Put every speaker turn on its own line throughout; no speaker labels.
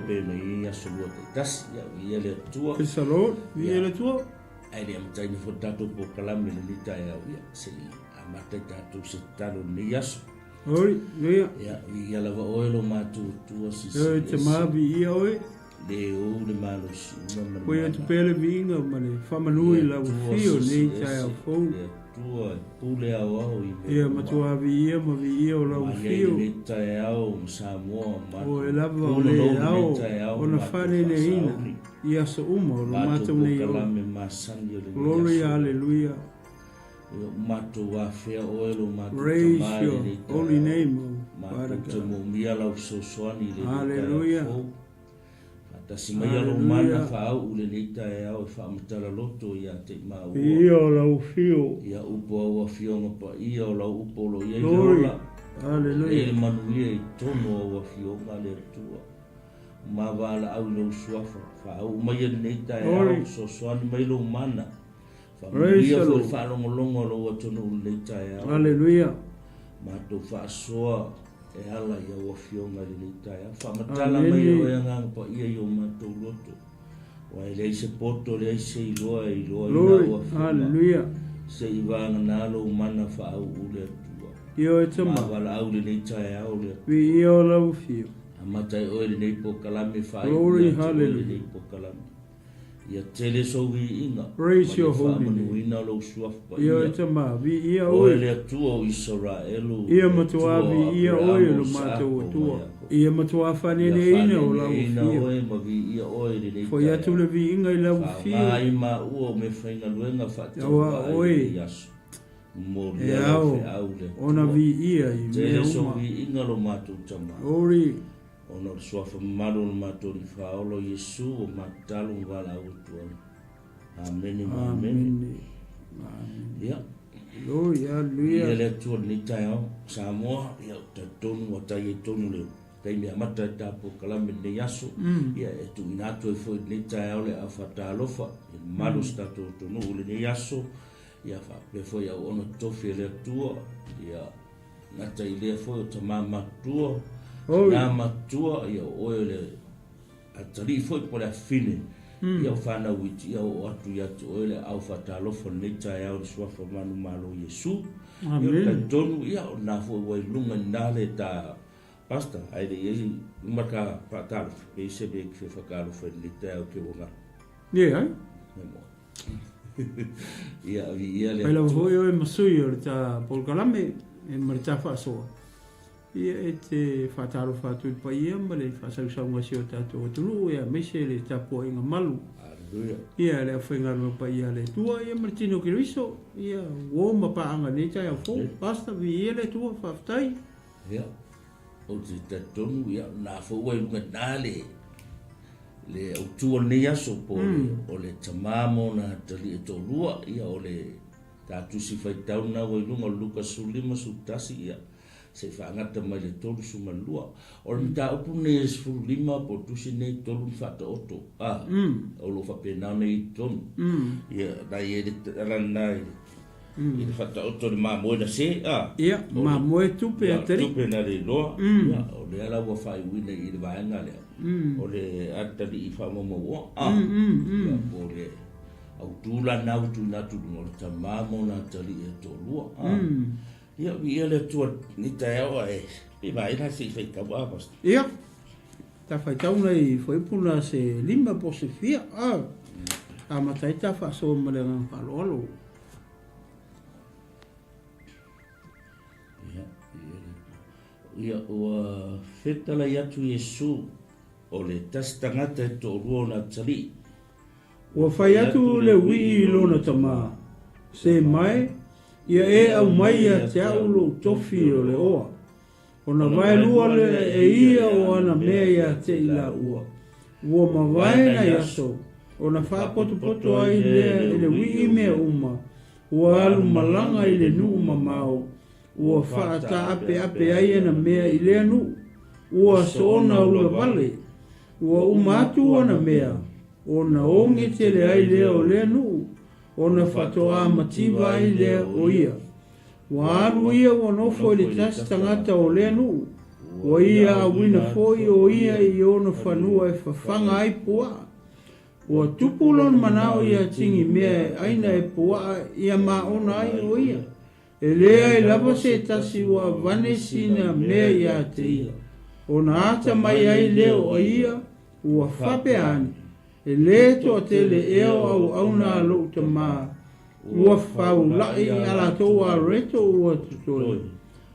pei ona i ai aso lua taitasi. Ia, viia le Atua.
Praise the Lord. Viia le Atua.
Ae le i amataina foi le tatou polokalame i lenei taeao, ia, se i amata i tatou se tatalo i lenei aso.
Oi, ia.
Ia, viia lava oe lo matou Atua silisili
ese. E te ma viia oe.
Le ou le malosi uma ma le
Koe atu pea le viiga ma le faamanu i lau afio i lenei taeao fou.
Le Atua e pule aoao i mea
uma. Ia matua viia ma viia o lau afio.
Malie i lenei taeao ma Samoa ma
Oe lava o le ao ona faaleleina i aso uma o lo matou nei ola. Glory Hallelujah.
Ia matou afea oe lo matou
Praise
Tama i
your
lenei
holy
taeao.
name, O Father
Matou te
God.
moomia lau fesoasoani i lenei taeao
Hallelujah.
fou. Faatasi mai alo mana
Hallelujah.
faauu i lenei taeao e faamatala loto ia te i maua.
Viia o lau afio.
Ia upu au afioga paia o lau upu o lo o i ai le
Glory.
ola. E le
Hallelujah.
manuia i totonu o au afioga le Atua. Ma valaau i lou suafa. Faauu mai lenei taeao,
Glory.
fesoasoani mai lou mana.
Praise
Faamanuia
the
foi le
Lord.
faalogologo a lou atunuu i lenei taeao.
Hallelujah.
Matou faasoa e ala i au afioga i lenei taeao. Faamatala mai e
Amene.
oe Agaga Paia i o matou loto. Aua e leai se poto, leai se iloa e iloaina
Glory.
au afioga.
Hallelujah.
Se i vagana lou mana faauu le Atua.
Ioe tama.
Mavalaau lenei taeao le Atua.
Viia o lau afio.
Amata e oe lenei polokalame, faaiu
Glory.
ia te oe
Hallelujah.
lenei polokalame. Ia tele sou viiga ma
Praise
le
your holy name.
faamanuina o lou suafa
Ioe
paia.
tama, viia
Oe
oe.
le Atua o Isaraelu,
Ia
le
matua
Atua o
viia oe
Aperamo,
lo matou
Isaako ma
Atua.
Iakopo.
Ia matua
Ia
faaleleiina o lau
faaleleiina
afio.
oe ma viia oe i lenei
Foi atu
taeao.
le viiga i lau
Faaaoga
afio.
ai maua o meafaigaluega
Aua
faatauvaa i
oe
lenei aso.
e
Molia lau
ao
feau le
ona
Atua.
viia i mea
Tele sou
uma.
viiga lo matou Tama.
Glory.
Ona o le suafa mamalu o le matou Alii Faaola o Iesu ua matatalo ma valaau atu ai. Amene ma amene.
Amene. Amene.
Ia.
Glory,
Ia
hallelujah.
le Atua lenei taeao, Samoa, ia ou talitonu ua tai ai tonu le taimi amata i ta polokalame lenei aso. Ia e tuuina atu ai foi lenei taeao le aa faatalofa i le mamalu o si tatou atunuu i lenei aso. Ia faapea foi auauna totofi a le Atua. Ia gata i lea foi o tama matutua, tina matutua, ia o oe o le atalii foi po o le afafine, ia o fanau iti, ia oo atu ia te oe le aao faatalofa i lenei taeao i le suafa manumalo o Iesu. Ia o le talitonu, ia o lena foi ua i luga i lena le ta Pastor, ae le i ai uma ta faatalofa, pe i ai se mea e te fia faatalofa i lenei taeao ke ua galo.
Leai.
Ia, viia le
Pai lava
Atua.
foi oe ma sui o le ta polokalame e ma le ta faasoa. Ia e te faatalofa atu i le paia ma le faasausauga a si o tatou atunuu ia aemaise le tapuaiga malu.
Hallelujah.
Ia le aufaigaluega paia a le Atua ia ma le tino o Keriso. Ia uo ma paaga i lenei taeao fou. Pastor, viia le Atua, faafetai.
Ia, ou te talitonu, ia, na foi ua i luga i ina le, le autu o lenei aso, po o le, o le tama ma ona atalii e toalua, ia, o le ta tusi faitau lena ua i luga o le Luka 15, 11, ia, se i faagata mai le 32. O le mataupu lenei e 15 po o le tusi lenei e tolu na faataoto, a, o lo o faapena ona i ai i totonu. Ia, na i ai le tala lena i le I le faataoto o le mamoe na se, a.
Ia, mamoe tupe a Tali.
Tupe na le iloa. Ia, o lea la ua faaiuina i le vaega lea, o le atalii faamaumauoa, a. Ia, po o le autu la lena ua tuuina atu i luga, o le tama ma ona atalii e toalua, a. Ia, viia le Atua i lenei taeao ae pe vaai la se i faitau, a, Pastor?
Ia, ta faitau nai fuaiupu na se lima po o se fia, a. Amata ai ta faasoa ma le agaga faaaloalo.
Ia, ua fetalai atu Iesu, o le tasi tagata e toalua ona atalii.
Ua fai atu le uii i lona tama, Se mai, ia e aumai ia te au lou tofi o le oa. Ona vaelua lea e ia o ana mea ia te i laua. Ua mavae nai aso, ona faapotopoto ai lea e le uii mea uma, ua alu malaga i le nuu mamao, ua faataapeape ai ana mea i lea nuu, ua soona ula vale, ua uma atu ana mea, ona oge tele ai lea o lea nuu, ona faatoa mativa ai lea o ia. Ua alu ia ua nofo i le tasi tagata o lea nuu, Ua ia auina foi o ia i ona fanua e fafaga ai puaa. Ua tupu lona manao ia Tigimea e aina e puaa ia maona ai o ia. E leai lava se tasi ua avane sina mea ia te ia. Ona ata mai ai lea o ia, ua faapea ane, E lē toatele ea o auauna a lou tamā, ua faulaʻi a latou areto ua totoe,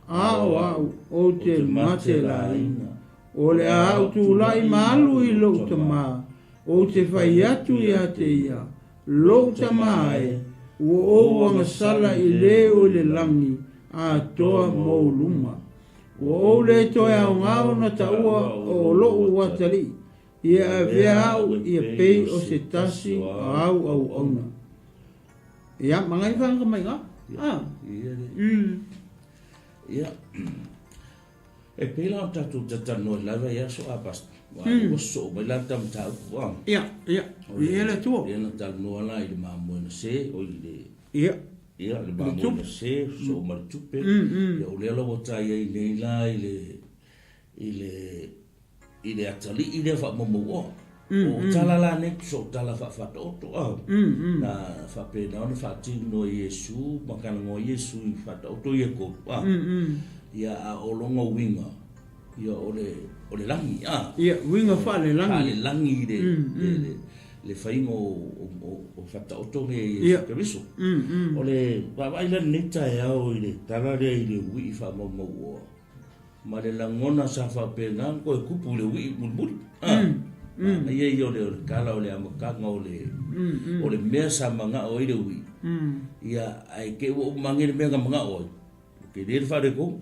a o a'u ou te mate laina. O le a a'u tulaʻi ma alu i lou tamā, ou te fai atu ia te ia, Lou tamā e, ua ou agasala i lē o i le lagi atoa mou luma. Ua ou lē toe aogā ona taua o loʻu atalii, ia avea a'u ia pei o se tasi o au auauna. Ia, magai whanga mai ngā. Ah.
Ia. E pei la o tatou tatanoa i lava i aso a pastor. Wa ua soo mai la ta mataupu a.
Ia, ia. I e le Atua.
Lea na talanoa la i le mamoe na se, o i le.
Ia.
Ia, le mamoe na se, soo ma le tupe. Ia, o lea la ua tai ai nei la i le, i le, i le atalii lea faamaumauoa. O tala la nei, so o tala faafaataoto a. Na faapena ona faatino e Iesu ma talanoa Iesu i faataoto ia e tolu a. Ia, a o lona uiga, ia o le, o le lagi a.
Ia, uiga faalelagi.
Faalelagi le, le, le faiga o, o, o faataoto nei e Iesu Keriso. O le vaavaai la i lenei taeao i le tala lea i le uii faamaumauoa. Ma le lagona sa faapena ona toe tupu i le uii mulimuli. Manaia ia o le tala o le amataga o le o le mea sa manao ai le uii. Ia, ae te i ua uma ane le mea na manao ai, ua tele le faaletonu.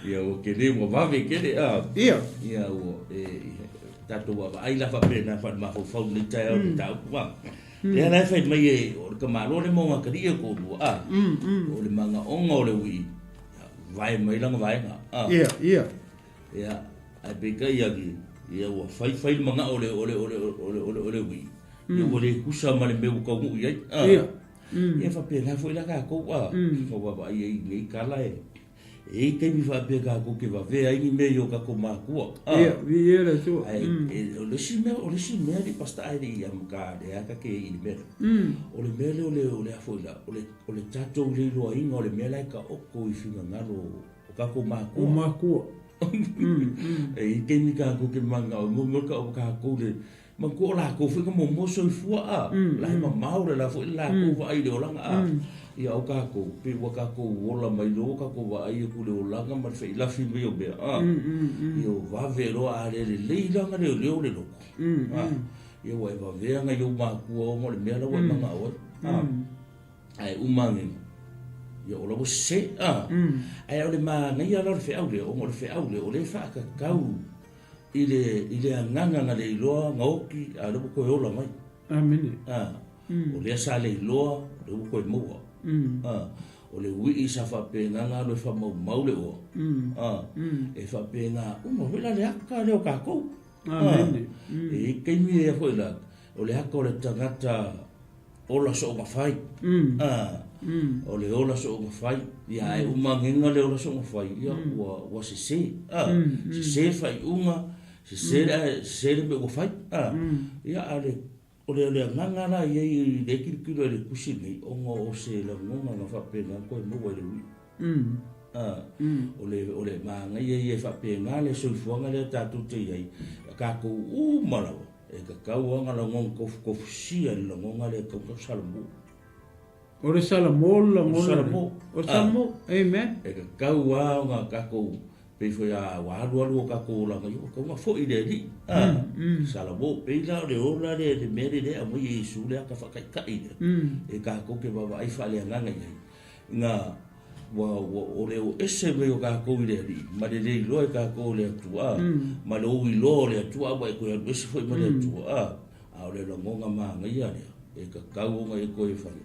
Ia, ua tele, ua vave tele.
Ia.
Ia, ua, e, tatou vaavaai la faapena faale-mafaufau i lenei taeao i le mataupu. Lea la e fai mai e, o le tamaloa le mo atalii e toalua, a, o le manaoga o le uii, ia, vae mai lana vaega, a.
Ia, ia.
Ia, ae peitai ane, ia ua fai fai le manao o le, o le, o le, o le, o le, o le uii, ia ua le tusa ma le mea ua taunuu i ai, a.
Ia.
Ia faapena foi la tatou, a, ua vaavaai ai i nei tala e, E i ai taimi faapea tatou te vavea ai ni mea i o tatou matua.
Ia, viia le Atua.
Ae o le isi mea, o le isi mea le Pastor ai le i amata lea ta te i le mea lea. O le mea lea o le, o le a foi la, o le, o le tatou le iloaina o le mea la e taoto i finagalo o tatou matua.
O matua.
E i ai taimi tatou te manao, mo mea o tatou le, Manatua o lakou foi na muamua soifua a, la e mamao le la foi le lakou vaai i le olaga a. Ia o tatou, pei ua tatou ola mai loa ua tatou vaai atu i le olaga ma le feilafi mai o mea a. Ia ua vave loa a le lelei la ona leoleo le loto a. Ia ua e vavea nai ou matua ona o le mea la ua e manao ai a. Ae uma ane, ia o la ua sese a. Ae o le manaia la o le feau lea, ona o le feau lea o lea e faatatau I le, i le agaga na le iloa na oti, a o lea ua toe ola mai.
Amene.
A, o lea sa le iloa, o lea ua toe maua. A, o le uii sa faapena na alu e faamaumau le oa. A, e faapena uma foi la le ata lea o tatou.
Amene.
E i ai taimi ea foi la, o le ata o le tagata ola soogafai. A, o le ola soogafai, ia ae uma agega le ola soogafai, ia ua, ua sese. A, sese le faaiuga, sese le, ae sese le mea ua fai. A, ia a o le, o le, o le agaga la i ai i le tilotilo i le tusi lenei, ona o se lagona na faapena ona toe maua i le uiga. A, o le, o le manaia ia e faapena le soifuaga lea tatou te i ai, tatou uma lava. E tatau lava ona lagona tofutofusia i le lagona lea e tatau ona salamo.
O le salamo le lagona.
O le salamo.
O le salamo. Amen.
E tatau lava ona tatou, pei foi a ua alualu o tatou olaga, ia ua tatau ona foi i le Alii. A, salamo. Pei la o le ola lea, le mea lea e aumai e Iesu le ata faataitai lea, e tatou te vaavaai faaleagaga i ai. Na, ua, ua, o le o ese mai o tatou i le Alii, ma le le iloa e tatou o le Atua, ma le ou iloa o le Atua, a ua e toe alu ese foi ma le Atua, a, a o le lagona manaia lea, e tatau ona e toe fai,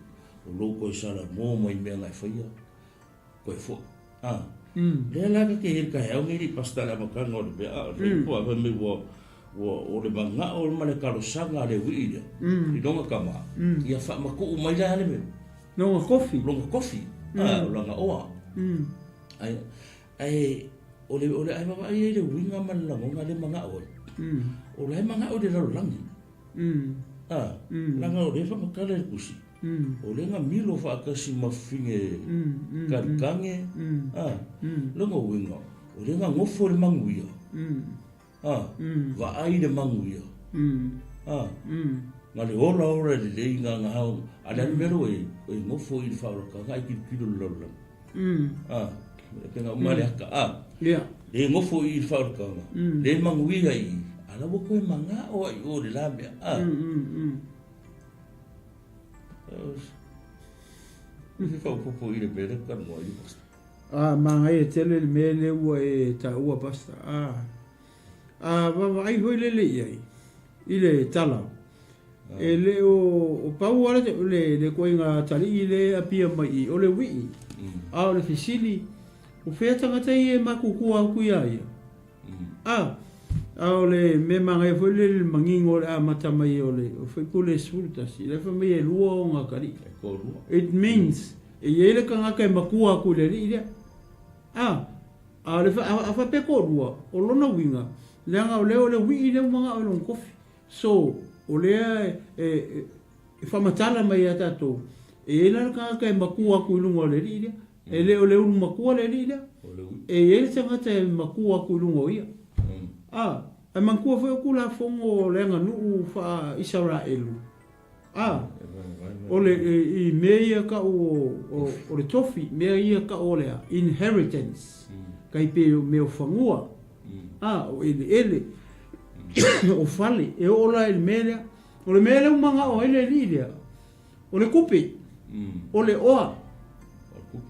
o lou toe salamo mai mea na e faia, toe foi, a. Lea la ta te i ai i le taeao nei, alii pastor, i le amataga o le mea, a o le upu a fai mai ua, ua, o le manao ma le talosaga a le uii lea, i lona tama, ia faamatuu mai la le mea.
Lona kofi.
Lona kofi, a, o lana oa. Ai ai o le o le ai vaavaai ai le uiga ma le lagona le manao ai. O la e manao i le lalolagi. A, leaga o lea e faamatala i le tusi, o lea na milo faatasi ma fafine kalikage, a, lona uiga, o lea na nofo i le manuia, a, vaai i le manuia, a, na le ola ola lelei na na a le a le mea lea ua i ai, ua nofo i le faaolataga ae tilotilo i le lalolagi. A, e pei ona uma le ata, a, le nofo i i le faaolataga, le manuia i i, a la ua toe manao lava i o i le la mea, a. E fia faaopoopo i le mea lea ou te talanoa ai, Pastor.
A, manaia tele le mea lea ua e taua, Pastor. A, a vaavaai foi lele i ai, i le tala, E le o, o pau lava le, le, le ituaiga atalii lea e apia mai i i, o le uii. A o le fesili, o fea tagata ia e matutua atu iā ia? A, a o le mea manaia foi lele le manino o le amata mai o le Faipule 11, la e fai mai e lua ona atalii.
E toalua.
It means, e i ai le tagata e matua atu i le alii lea. A, a o le, a faapea toalua, o lona uiga, leaga o lea o le uii lea ua manao i lona tofi. So, o lea e faamatala mai ia tatou, e i ai la le tagata e matua atu i luga o le alii lea. E le o le ulu matua le alii lea. E i ai le tagata e matua atu i luga o ia. A, ae manatua foi o Tulafono o le aganuu faa-Isaraelu. A, o le, i mea ia tau o, o le tofi, mea ia tau o le a? Inheritance. Tai pei o mea o fanua, a, o eleele, o fale, e oo la i le mea lea. O le mea lea ua manao ai le alii lea, o le tupe, o le oa.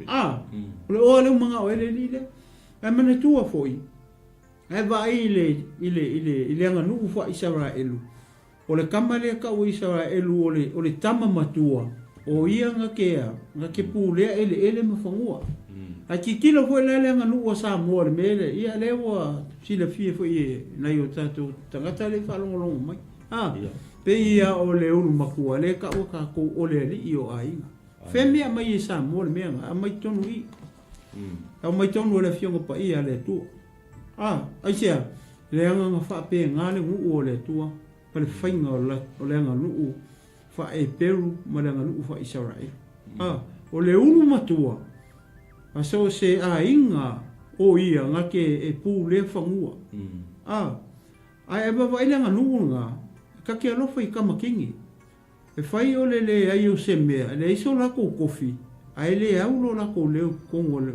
A, o le oa lea ua manao ai le alii lea. Ae manatua foi, ae vaai i le, i le, i le, i le aganuu faa-Isaraelu, O le tama lea tau e Isaraelu o le, o le tama matua, o ia na ke a, na ke pulea eleele ma fanua. Ae tilotilo foi la le aganuu a Samoa i le mea lea, ia lea ua silafia foi e nai o tatou tagata lea e faalogologo mai. A, pei ia o le ulu matua lea e tau e tatou o le alii o aiga. Fea mea aumai e Samoa le mea na, aumai totonu i i. Aumai tonu e le Afioga Paia a le Atua. A, aisea? Leaga na faapena le nuu o le Atua ma le faiga o le aganuu faa-Eperu ma le aganuu faa-Isaraelu. A, o le ulu matua, a so o se aiga o ia na ke e pulea fanua. A, ae e vavaai le aganuu lena, e ta te alofa i tama kini. E fai o le leai o se mea, e leai so latou kofi, ae le au lo latou leo i totonu o le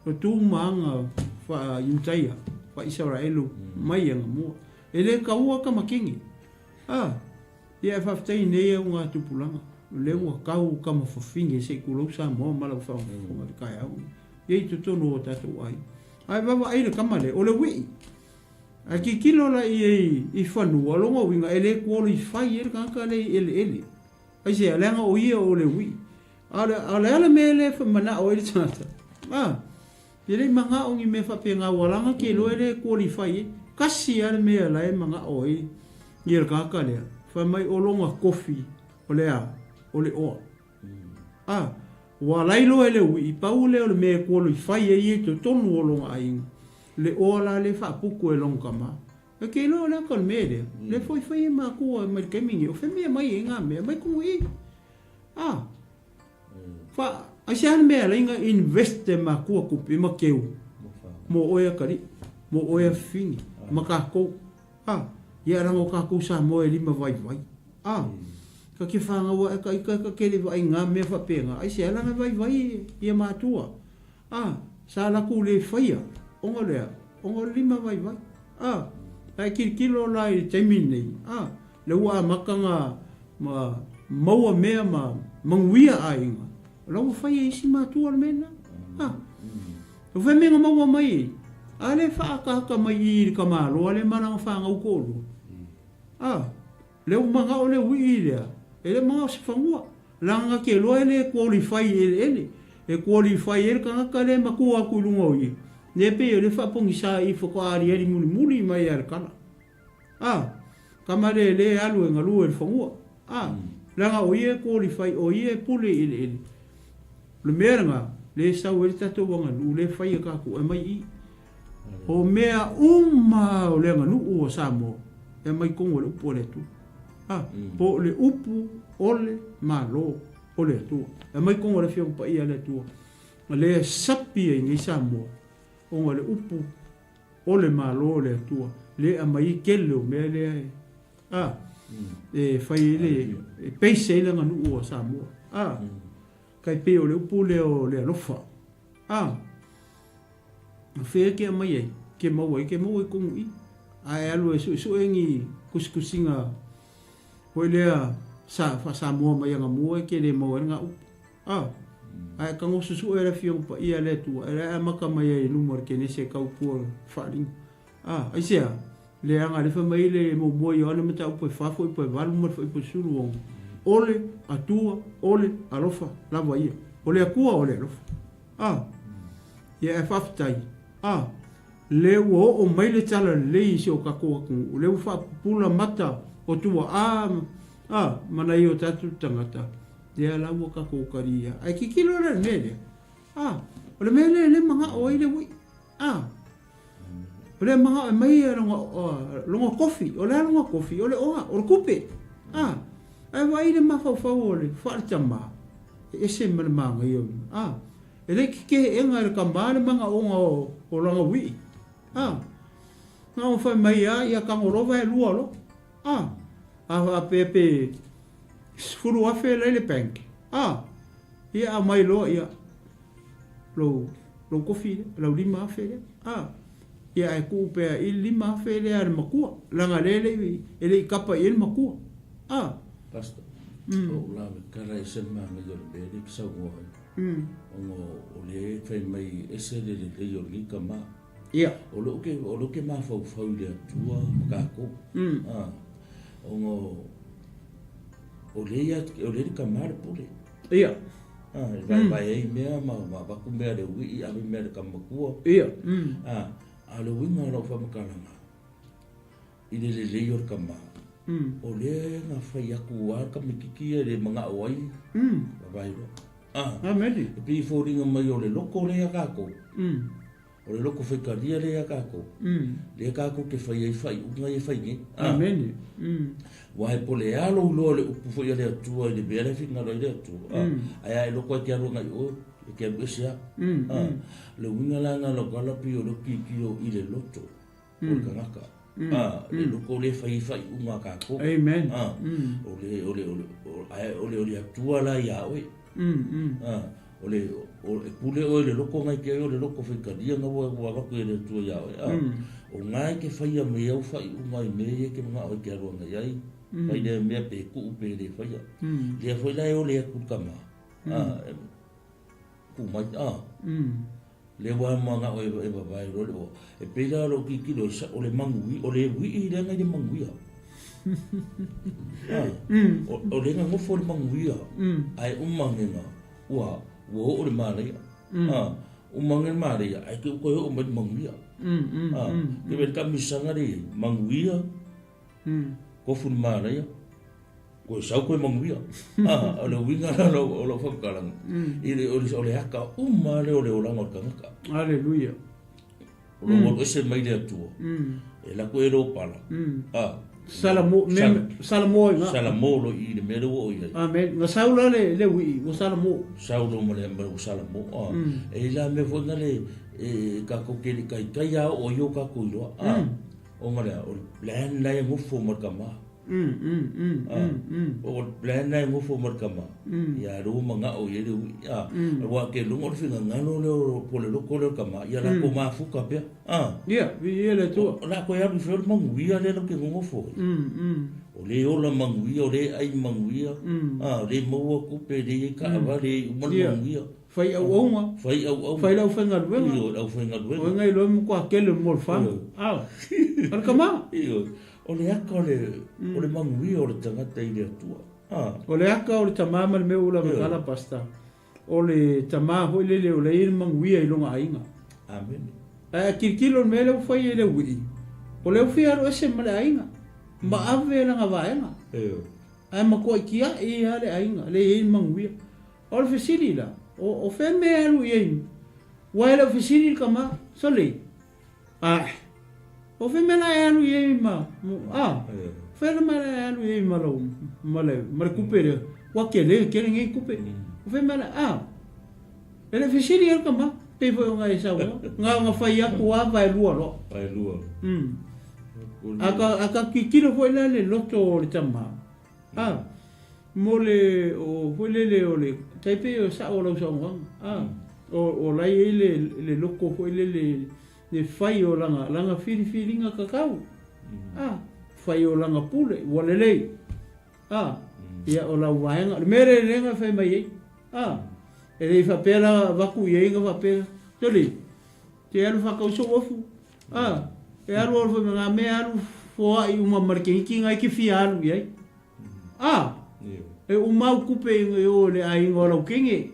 o tu ma aga faa-Iutaia, faa-Isaraelu mai anamua. E le taua tama kini. A, ia e faafetai i nei augatupulaga, o lea ua tau tama fafine se i tulou Samoa ma lau faafofoga i le taeao lenei, ia i totonu o tatou aiga. Ae vaavaai i le tama lea, o le uii. Ae tilotilo la i ai i fanua, o lona uiga e le qualify ai le tagata lea i eleele. Aisea? Leaga o ia o le uii. A o le, a o le a le mea lea e manao ai le tagata? A, e le i manao ni mea faapena ua laga ke iloa e le qualify ai. Tasi lava le mea la e manao ai ia le tagata lea, fai mai o lona tofi o le a? O le oa. A, ua alai loa e le uii, pau lea o le mea e qualify ai ia i totonu o lona aiga, le oa la lea e faaputu e lona tama. E te iloa o le aka o le mea lea, lea foi fai e matua mai le taimi nei, o fea mea mai ai ngā mea, mai kono i. A, fa, aisea le mea alai nga invest e matua kupe ma keu, mo oe atalii, mo oe afifini, ma kākou. A, ia langa o kākou Samoa e lima vaivai. A, ka ke whāngau a e ka ika ka kele vaai ngā mea whapēngā, aisea langa vaivai ia matua. A, sa lakou le faia, ona lea, ona o le lima vaivai. A, a e tilotilo la i le taimi lenei, a, lea ua amata nga ma maua mea ma manuia aiga, o la ua fai e isi matua le mea lena. A, o fea mea na maua mai ai? A lea e faaakaaka mai i i le tamaloa lea ma lana fanau toalua. A, Lea ua manao le uii lea, e le manao se fanua. Leaga na te iloa e le qualify i eleele. E qualify ai le tagata lea e matua atu i luga o ia. Lea pei o lea faapogisa i faatoa aliali mulimuli mai a le tala. A, tama lea lea e alu e galue i le fanua. A, leaga o ia e qualify, o ia e pule i eleele. O le mea lena. Lea e sau ai le tatou aganuu lea e fai e kakou e aumai i i. O mea uma o le aganuu a Samoa e aumai i totonu o le upu a le Atua. A, po o le upu o le Malo o le Atua. E aumai i totonu o le Afioga Paia a le Atua, lea e sapi ai nei Samoa ona o le upu o le Malo o le Atua, lea e aumai ai tele o mea lea e, a, e fai ai le, e base ai le aganuu a Samoa. A, tai pei o le upu lea o le alofa. A, o fea e te aumai ai, ke maua ai, ke maua i totonu i i. A e alu e suesue ni tusitusiga foi lea sa faa-Samoa mai anamua e te le maua ai lena upu. A, a e tago susue le Afioga Paia a le Atua, e la e amata mai ai i luma o le Kenese e tau pua le faaaliga. A, aisea? Leaga lea fai mai le muamua Ioane mataupu e fa fuaiupu e valu ma le fuaiupu e 16, O le Atua o le alofa lava ia. O le Atua o le alofa. A, ia ae faafetai. A, lea ua oo mai le tala lelei i si o tatou atunuu, lea ua faapupula mata o tuaa a, ma nai o tatou tagata, lea la ua tatou talia. Ae tilotilo la i le mea lea, a, o le mea lea lea e manao ai le uiʻi. A, o lea e manao e aumai lona tofi, o le a lona tofi? O le oa, o le tupe. A, ae vaai le mafaufau o le faaletama, e ese ma le manaia o le mea. A, e le i teteena e le tama le manaoga o lana uiʻi. A, na ona fai mai lava, ia Tagolova e lua loa. A, a faapea pe 10,000 la i le bank. A, ia aumai loa, ia, lou, lou kofi lea, lau 5,000 lea. A, ia ae tuu pea i le 5,000 lea a le matua, leaga lea e le i, e le i kapa i ai le matua. A.
Pastor, mm. o la me kara e se manga i o le mea le ki saunoa ai. Mm. Ona o le fai mai ese le lelei o lenei tama.
Ia.
O lou ke, o lou ke mafaufau i le Atua ma kākou. Mm. Ah, ona o le ia, o le le tama le pule.
Ia.
Ah, e vaevae ai mea ma, ma avatu mea le uiʻi, ave mea le tama matua.
Ia. Mm.
Ah, a o le uiga o lau faamatalaga, i le lelei o le tama, mm. o lea na fai atu a le tamaititi ia e le manao ai, mm. vavae loa. Ah,
Ameni.
E pei e foliga mai o le loko lea ia kākou. Mm. O le loko faitalia lea ia kākou. Mm. Lea kākou ke fai ai faaiuga ia e fai nei.
Ah. Ameni. Mm.
Ua e po le a lou iloa o le upu foi a le Atua i le mea lea e finagalo ai le Atua. Ah. Mm. Ae a e loko ai ke alu agai oe, e ke alu ese a. Mm. Ah. Mm. Le uiga la na lau tala pei o le tilotilo i le loto o le tagata. Mm. Ah, le loko lea e fai ai faaiuga a kākou.
Amen.
Ah. Mm. O le, o le, o le, o, ae o le, o le Atua la iā oe.
Mm, mm.
Ah, o le, o, e pule oe i le loko ngai ke o le loko faitalia nga ua ua avatu e le Atua iā oe. Ah. Mm. O ngai ke faia me au faaiuga i mea ia ke manaʻo ai ke alu agai ai. Mm. Fai lea mea pe kuʻu pe le faia. Mm. Lea foi la e ole atu le tama. Mm. Ah, e, ku mai, ah.
Mm.
Le ua manaʻo e vavae loa le oa. E pei la lou tilotilo i sa, o le magui, o le uiʻi lea i le manuia. Ah, o, o le nofo le manuia, ae uma ane ua, ua oo le manaia. Ah, uma ane le manaia, ae te ua toe oo mai le manuia. Ah, ke le taamisaga le manuia, Kofu le manaia, koe sau koe manuia. Ah, o le uiga la o lau faamatalaga, i le, o le aka uma lea o le olaga o le tagata.
Aleluia.
O lou alu ese mai le Atua, e lako e lou pala. Ah.
Salamo, me, Salamo i ngā.
Salamo lo i le mea le ua o i ai.
Amen. Nga sau la le, le ui, ua Salamo.
Sau lo ma le, ma ua Salamo. Ah. E la mea foi na le, e kākou ke li kai kai a o i o kākou iloa. Ah. Ona lea, o le plan la e nofo ma le tama. O le plan la e nofo ma le tama. Ia lea ua manao i ai le ui. Aua ke luga o le finagalo lea o po o le loko lea o le tama, ia latou mafuta pea.
Ia, viia le Atua.
O le a toe alu i fea o le manuia lea latou te nonofo ai. O lea e ola manuia, o lea e ai manuia, o lea e maua tupe, lea e i ai taavale, e i ai uma le manuia.
Fai auaunga.
Fai auaunga.
Fai le aufaigaluega.
Ioe, le aufaigaluega.
O ai iloa e matua tele mo le fana. Ao. O le tama.
Ioe. O le aka o le, o le manuia o le tagata i le Atua.
Ah. O le aka o le tama ma le mea ua lava tala, Pastor. O le tama foi lele o lea e i ai le manuia i lona aiga.
Amene.
Ae a tilotilo i le mea lea ua fai e le uii, o lea ua fia alu ese ma le aiga, ma ave lana vaega.
Ioe.
Ae matuai tiai lava le aiga, lea e i ai le manuia. O le fesili la? O fea mea e alu i ai? Ua e le o fesili le tama, Sole, ae, o fea mea la e alu i ai ma, a, fea la mea la e alu i ai ma lau, ma le, ma le kupe lea, ua tele tele nei kupe, o fea mea la, a, e le o fesili ai le tama, pei foi ona e saunoa, na ona fai atu lava vaelua loa.
Vaelua.
A ka tilotilo foi la le loto o le tama, a, mo le, o foi lele o le, tai pei o sao o lau saunoaga, a, o la e i ai le loto foi lele, le fai o lana, lana filifiliga tatau, a, fai o lana pule, ua lelei, a, ia o lau vaega, o le mea lea lea na fai mai ai, a, e le i faapea la avatu i ai na faapea, sole, Te alu whakau sou ofu. A, e alu alu foi ma ngā mea alu foai uma ma le kengiki ngai ke fia alu i ai. A, e uma au kupe i o le aiga o lau kenge.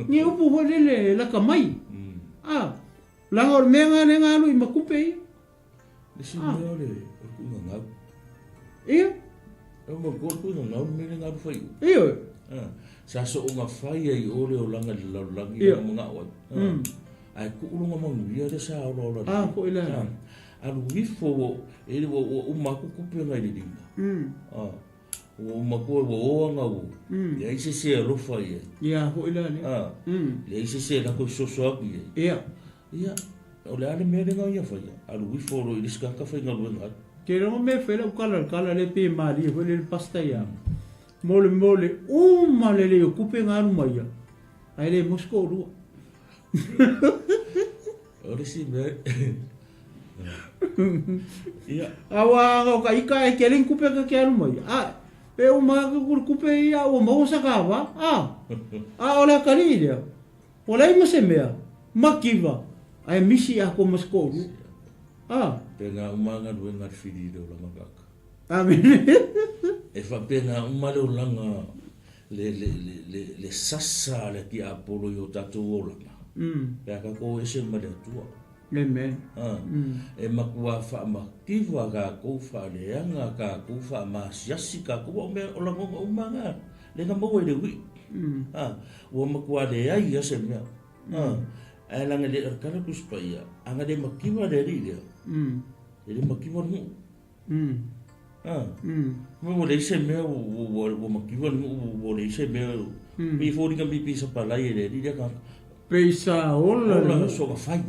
Ni upu foi lele e laka mai. A, langa o le mea ngā le ngā alu i ma kupe ia.
Le si mea o le kuinga ngau.
Ia.
E uma ko le kuinga ngau le mea le ngau whai u.
Ia.
Sa so o ngā whai ai o le o langa le lalolagi i ngā mga oai. Ae kuu longa manuia le sa ola ola
Ah, foi la.
Alu ifo ua e ua ua uma aku kupe ngai le lima. Ah, ua uma ku ua oa ngau. Leai se se alofa i ai.
Ia, foi la le.
Ah. Leai se se lako soso aku i ai.
Ia.
Ia, o le a le mea le ngau ia faia. Alu ifo lo i le isi tagata faigaluega ai.
Ke rongo me fai lau kala kala le pe malie foi le pasta ia. Mo le mo le uma le le o kupe ngā alu mai ia. Ai le Moscow lua.
O le isi mea. Ia.
Aua o ka ika e kele kupe ka ke alu mai. A e uma ka ku kupe ia ua maua sa ka wa. A. A o le akali lea. O le ma se mea. Makiva. Ai misi a ko Moscow. A.
Pe ngā umanga luenga le whiri le olanga kaka.
Amen.
E faapena uma le olaga le, le, le, le, le sasa a le tiapolo i o tatou olaga. Pe a tatou ese ma le Atua.
Amen.
A, e matua faamativa tatou, faaleaga tatou, faamasiasi tatou, aua o mea o lagona uma na, lea na maua i le ui'i. A, ua matua leai lava se mea. A, ae leaga le, o le tala Tusi Paia, a na le mativa le alii lea, e le mativa le nuu. Ah. Ua ua leai se mea ua ua ua makiva le nuu ua leai se mea pei foliga mi pei sa palai e le alii lea tagata.
Pei sa ola le
nuu. Soga fai.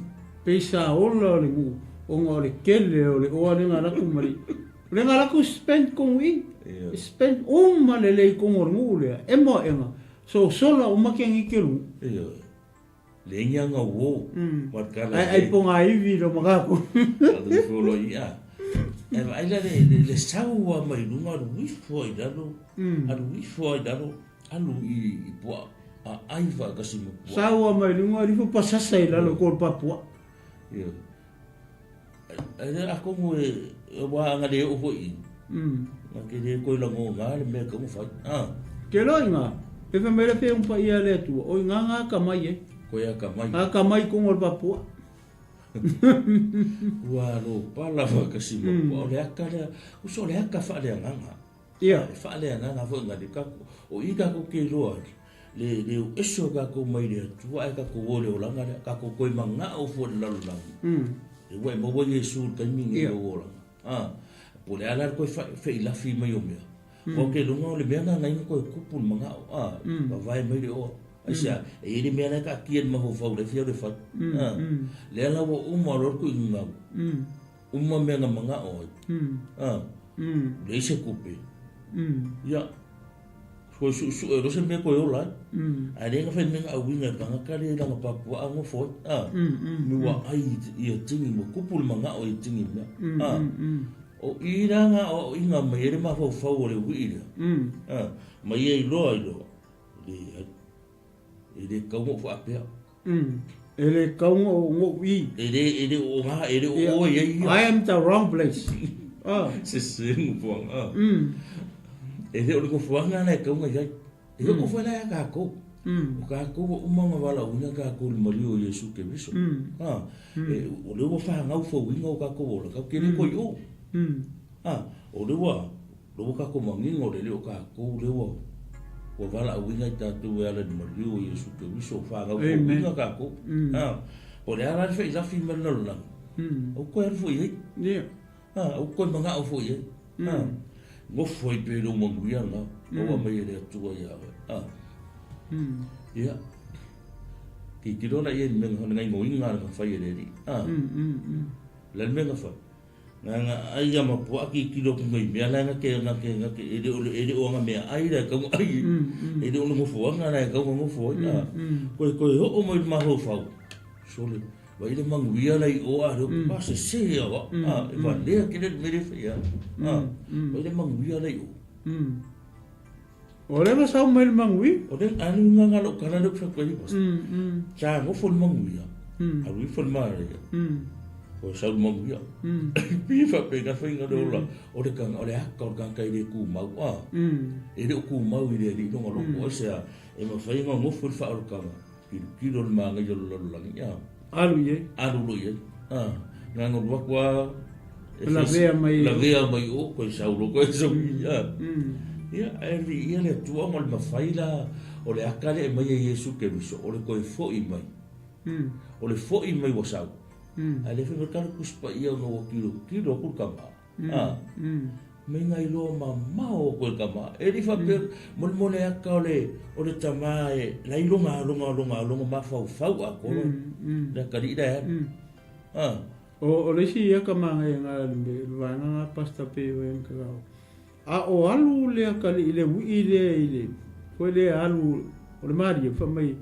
Pei sa ola le nuu ona o le tele o le oa lea na alu atu ma le lea na alu atu spend kogu i. Spend uma lelei kogu o le nuu lea e moaʻega sosola uma ke ngi ke lu.
Ioe. Le ianga uo. Wa kala.
Ai ai ponga ivi lo makaku.
Alu ifo lo ia. E vai la le le sau mai lunga alu ifo ai lalo. Alu ifo ai lalo. Alu i pua a ai fa kasi mo pua.
Sau mai lunga alu ifo pasasa i lalo ko papua.
Ia. Ai a kongo e wa anga le o foi. Na ke le ko la ngo nga le me ka mo fai. Ah.
Ke lo inga. Pe fa mai le fe un pa ia le atua. O inga nga ka mai e.
Ko ia ka mai.
A ka mai ko ngol papua.
Ua lo pala fa kasi mo pua. O le aka le uso le aka fa le anganga.
Ia.
E fa le anganga fo nga le ka o i ka ko ke loa. Le le eso ka ko mai le atua e ka ko o le olanga le ka ko koi manga o fo le lalolagi. E ua e maua Iesu le taimi nei o olanga. Ah. Po le ala koe whailafi mai o mea. O ke lunga o le mea ngā ngainga koe kupu le mangao. Ah. Wawai mai le oa. Ai sea, e i le mea lai ka kia le maho whau le whia le whai. Ah. Le ala ua uma lo ku i ngau. Uma mea ngā mangao ai. Ah. Le ise kupe. Ia. Koe su su e rose mea koe ola ai. Ai le nga whai mea ngā uinga i tangata le langa papua a ngofo ai. Ah. Mi ua ai i a tingi mo kupu le mangao i tingi mea. Ah. O i rā ngā o inga mai ere mawhau whau o le ui lea. Ah. Mai e iloa iloa. Le ai. E le kaunga o whaapea.
E le kaunga o ngou i.
E le, e le o ngā, e le o oe ai ia.
I am the wrong place. Ah.
Se se ngofoanga. Ah. E le o le ngofoanga na e kaunga i ai. E le ngofoa la ia kākou. O kākou o umanga wala uina kākou le maliu o Iesu Keriso. Ah. E, o le ua whangau whauinga o kākou ola, kau kere koi o. Ah. O le ua, le ua kākou mangingo le le o kākou le ua. Ua valaauina i tatou e ala i le maliu o Iesu Keriso, ua fanau fouina tatou. Po o le a la le failafi ma le lalolagi, aua toe alu foi i ai. Aua toe manao foi i ai. Nofo ai pea i lou manuia lena ua aumai e le Atua ia oe. Ia, tilotilo la i ai i le mea, le gaoioiga na fai e le Alii. O le a le mea na fai? Na na ai ia ma puaa tilotilo atu nei mea la na te na te na te e le o e le o ana meaai la e tatau ona ai ai. E le o le nofoaga la e tatau ona nofo ai. Toe toe oo mai i le mafaufau, sole, vaai le manuia la i o a le pa sese ia oa. E valea tele le mea lea e fai ai. Vaai le manuia la i o.
O lea na sau mai le manuia.
O lea a le uiga lou tala lea ou te fai atu ai pastor. Sa nofo le manuia, alu ifo le malaia, ua sau le manuia. Pei e faapena faiga le ola o le tagata, o le aka o le tagata e le tumau, e le o tumau i le Alii lona loto. Aisea? E mafai ona nofo i le faaolataga, tilotilo i le manaia o le lalolagi,
Alu i ai.
Alu loa i ai. Na ona alu atu lava
e lavea mai
lavea mai o koe sau loa koe sau i a. Ia, ae viia le Atua ona o le mafai la o le aka lea e aumai e Iesu Keriso, o le toe foi mai. O le foi mai ua sau. Ae le fai mai tala Tusi Paia ona ua tilotilo atu le tama. A, mai nai loa mamao atu e le tama. E le i faapea, molemole aka o le, o le tama e la i lona, lona, lona, lona mafaufau atoa, le atalii la e alu. A.
O le isi ia ka magaia nga le vaega nga pasta pe o yang ka A o alu le atalii le wii lea i le, foi lea alu o le malie fa mai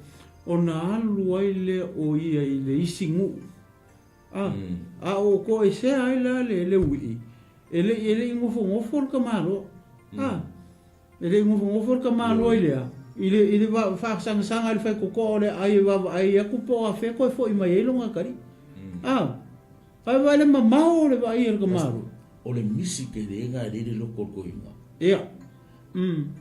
ona alu ai lea o ia i le isi nuu. A, a o toesea ai la le, le uii, e le i, e le i nofonofo le tamaloa. A, e le i nofonofo le tamaloa i le a, i le, i le va, faasagasaga i le faitotoa o le aai e vaavaai atu po o afea toe foi mai ai lona atalii. A, ae vaai le mamao o le vaai a le tamaloa.
O le misi tele na e le i le loto o le toeaina.
Ia.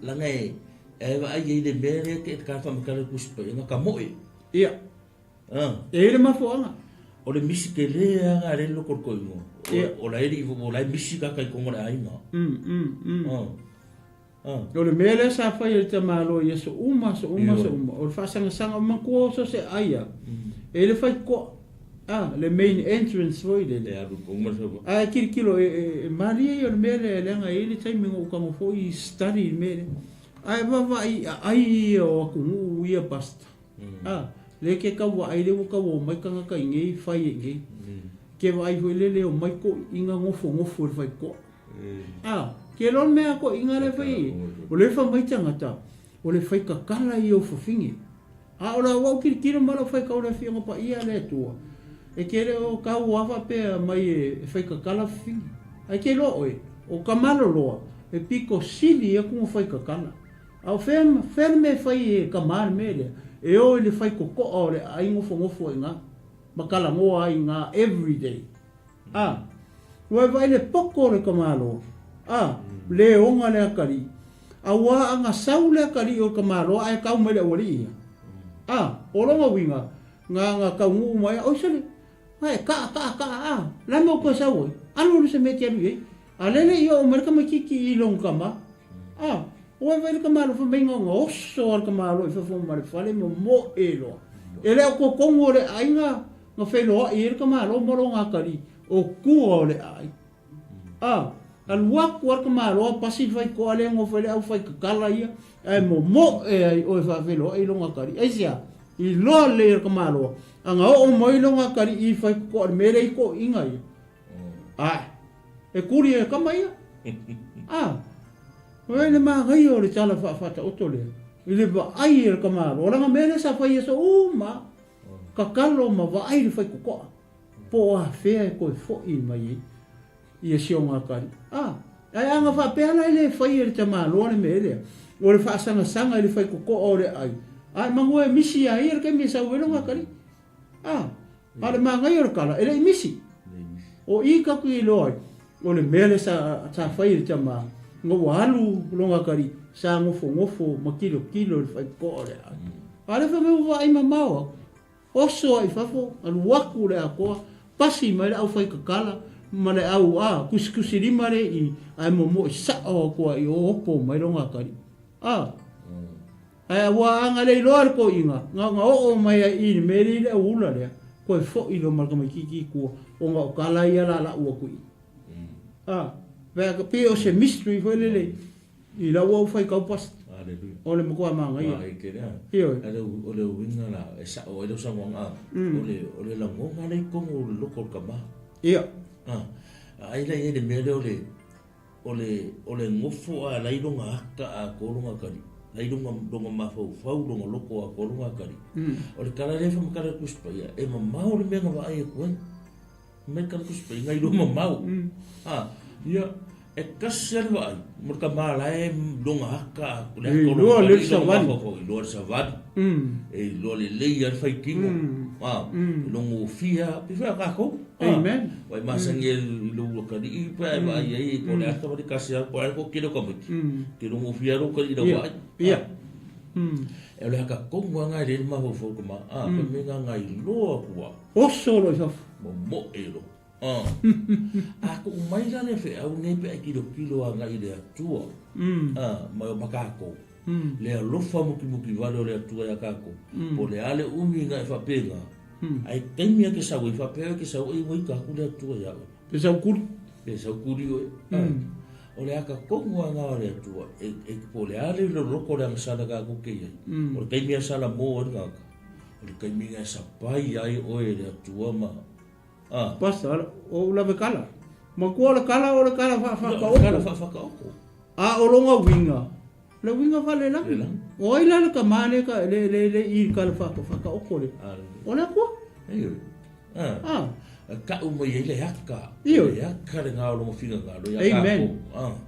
Leaga e, e vaai ai i le mea lea e te faamatala i le Tusi Paia, na tamoe.
Ia. E i ai le mafuaaga.
O le misi tele lava lena lea e loko i le toeaina. O la e le i, o la e misi tagata i totonu o le aiga.
O le mea lea sa fai e le tamaloa i aso uma, aso uma, aso uma, o le faasagasaga, manatua o so o se ai lava, e i ai le faitotoa, le main entrance foi lele. Ae tilotilo, e malie ia o le mea lea, leaga e i ai le taimi na ou tago foi i study i le mea lea. Ae vaavaai i aai ia o atunuu ia pastor. A, lea ke tau vaai lea ua tau omai tagata i nei fai e nei. Ke vaai foi lele e omai toeaiina nofonofo i le faitotoa. A, ke loa le mea a toeaiina lea e fai ai, o lea e fai mai tagata, o le fai tatala ia o fafine. A o lau au tilotilo ma lau faitau i le Afioga Paia a le Atua, e te le o tau a faapea mai e fai tatala fafine. Ae ke iloa oe, o Tamaloloa e pito sili atu ona fai tatala. A o fea, fea le mea e fai e tama le mea lea? E o i le faitotoa o le aai nofonofo ai ina, ma talanoa ai ina everyday. A, ua e vaai le poto o le tamaloa. A, le ona le atalii. Auā ana sau le atalii o le tamaloa ae tau mai le aualii ia. A, o lona uiga, na, na taunuu mai, oi sole, ae kaa, kaa, kaa, a, le a le mea ua toe sau ai? Alu alu i se mea e te alu i ai. A lea le i oo mai le tamaitiiti i lona tama. A, ua e vaai le tamaloa fai mai na ona oso lava le tamaloa i fafo ma le fale momoe loa. E le o totonu o le aiga na feiloai ai le tamaloa ma lona atalii, o tua o le aiga. A, alu atu lava le tamaloa pasi le faitotoa lea nofo ai le aufaitatala ia, ae momoe ai oe faafeiloai i lona atalii. Aisea? Iloa lelei e le tamaloa, ana oo mai lona atalii i faitotoa i le mea lea i toeaiina ia, Ae, e kuli e kama ia. A, oi le manaia o le tala faafaataoto lea, i le vaai e le tamaloa, leaga mea lea sa fai i aso uma, tatalo ma vaai le faitotoa, po o afea e toe foi mai ai ia si ona atalii. A, ae a na faapea la e le fai e le tamaloa le mea lea, o le faasagasaga i le faitotoa o le ai, ae manu e misi ia ia le taimi e sau ai lona atalii. A, a o le manaia o le tala, e le i misi. O i taku i iloa ai, o le mea lea sa, sa fai e le tama, ina ua alu lona atalii, sa nofonofo ma tilotilo i le faitotoa o le aai. A o lea fai mai ua vaai mamao atu, oso ai i fafo, alu atu le atoa, pasi mai le aufaitatala ma le au, a, tusitusilima lea i i, ae momoe sao atu lava i o, opo mai lona atalii. A. Ae ua agalelei loa le toeaina, na ona oo mai ai i i le mea lea i le auula lea, toe foi loa ma le tamaitiiti i tua, ona o tala ia la lau atu i i. A, pe pei o se mystery foi lele i lau au faitau pastor. O le matua manaia.
Ioe. O le uiga la e sao ai lau saunoaga, o le lagona lea i totonu o le loto o le tama.
Ia.
Ai la i ai le mea lea o le O le, o le nofo a lai lona aka atoa lona atalii, lai lona, lona mafaufau, lona loto atoa lona atalii. O le tala lea e faamatala e le Tusi Paia, e mamao le mea na vaai atu ai. Fai mai le tala Tusi Paia, na iloa mamao. A, ia, e tasi lava le vaai, mo le tama la e lona aka, le aka o lona atalii, lona mafaufau, e iloa le savali, e iloa lelei lava le faitino, a, e logofie lava, pei foi a tatou.
Amen.
Ua e masani ai i lou atalii pe a e vaai ai po o le a le tama kasi lava po o le a le toatele o tamaiti. Te logofia lou atalii i lau vaai.
Ia.
E o le aka tonu lava lena e lelei le mafaufau tama. A, fai mai na nai loa atu lava.
Oso loa i fafo.
Momoe loa. A tuu mai la le feau nei pe a e tilotilo agai i le Atua, ma ma tatou, le alofa mukimuki vale o le Atua ia tatou, po o le a le umi na e faapena, Ae taimi a ke sau ai faapea oe ke sau ai ua ita atu le Atua ia oe.
Pe sau kuli.
Pe sau kuli oe. O le aka tonu a nga o le Atua e e po o le a le loloto o le agasala tatou te i ai. O le taimi a sala mo ai le tagata, o le taimi na e sapai ai oe e le Atua ma
a. Pastor, o ou lave kala. Matua o le kala o le kala faafakaoko.
Kala faafakaoko.
A o lona uiga, Le uiga faalelagi. O ai la le tama lea ka le le le i ka le whakaoko le. O le Atua.
Ioe. Ah. Ka'u mai ai le aka. Le aka le ngā o longa finagalo ia
Amen.
Kākou.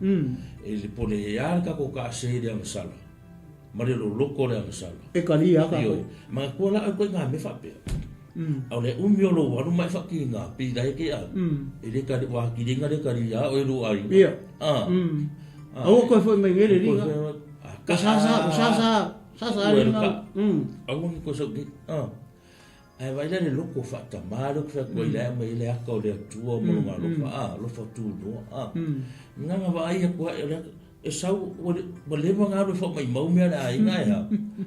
E le pole e a le kākou kaase i le agasala. Ma le loloko le agasala.
E kali a kākou.
Ioe. Manatua la au koe ngā mea faapea. A o le umi o lou alu ma e whakii ngā pi lai ke au. E le kali, wā kiringa le kali a oe lou aiga.
Ia. Aua koe foi mai ngele linga. Ka sa sa, sa sa, sa sa linga.
Aua ni koe sau ki. Ae vai la le loko whaatamā le kuwha koe lai mai le aka o le atua mo longa alofa, alofa tū noa. Nganga wa ai aku ai o le aka, e sau, ua leva ngā alu e wha mai mau mea le aiga e ha.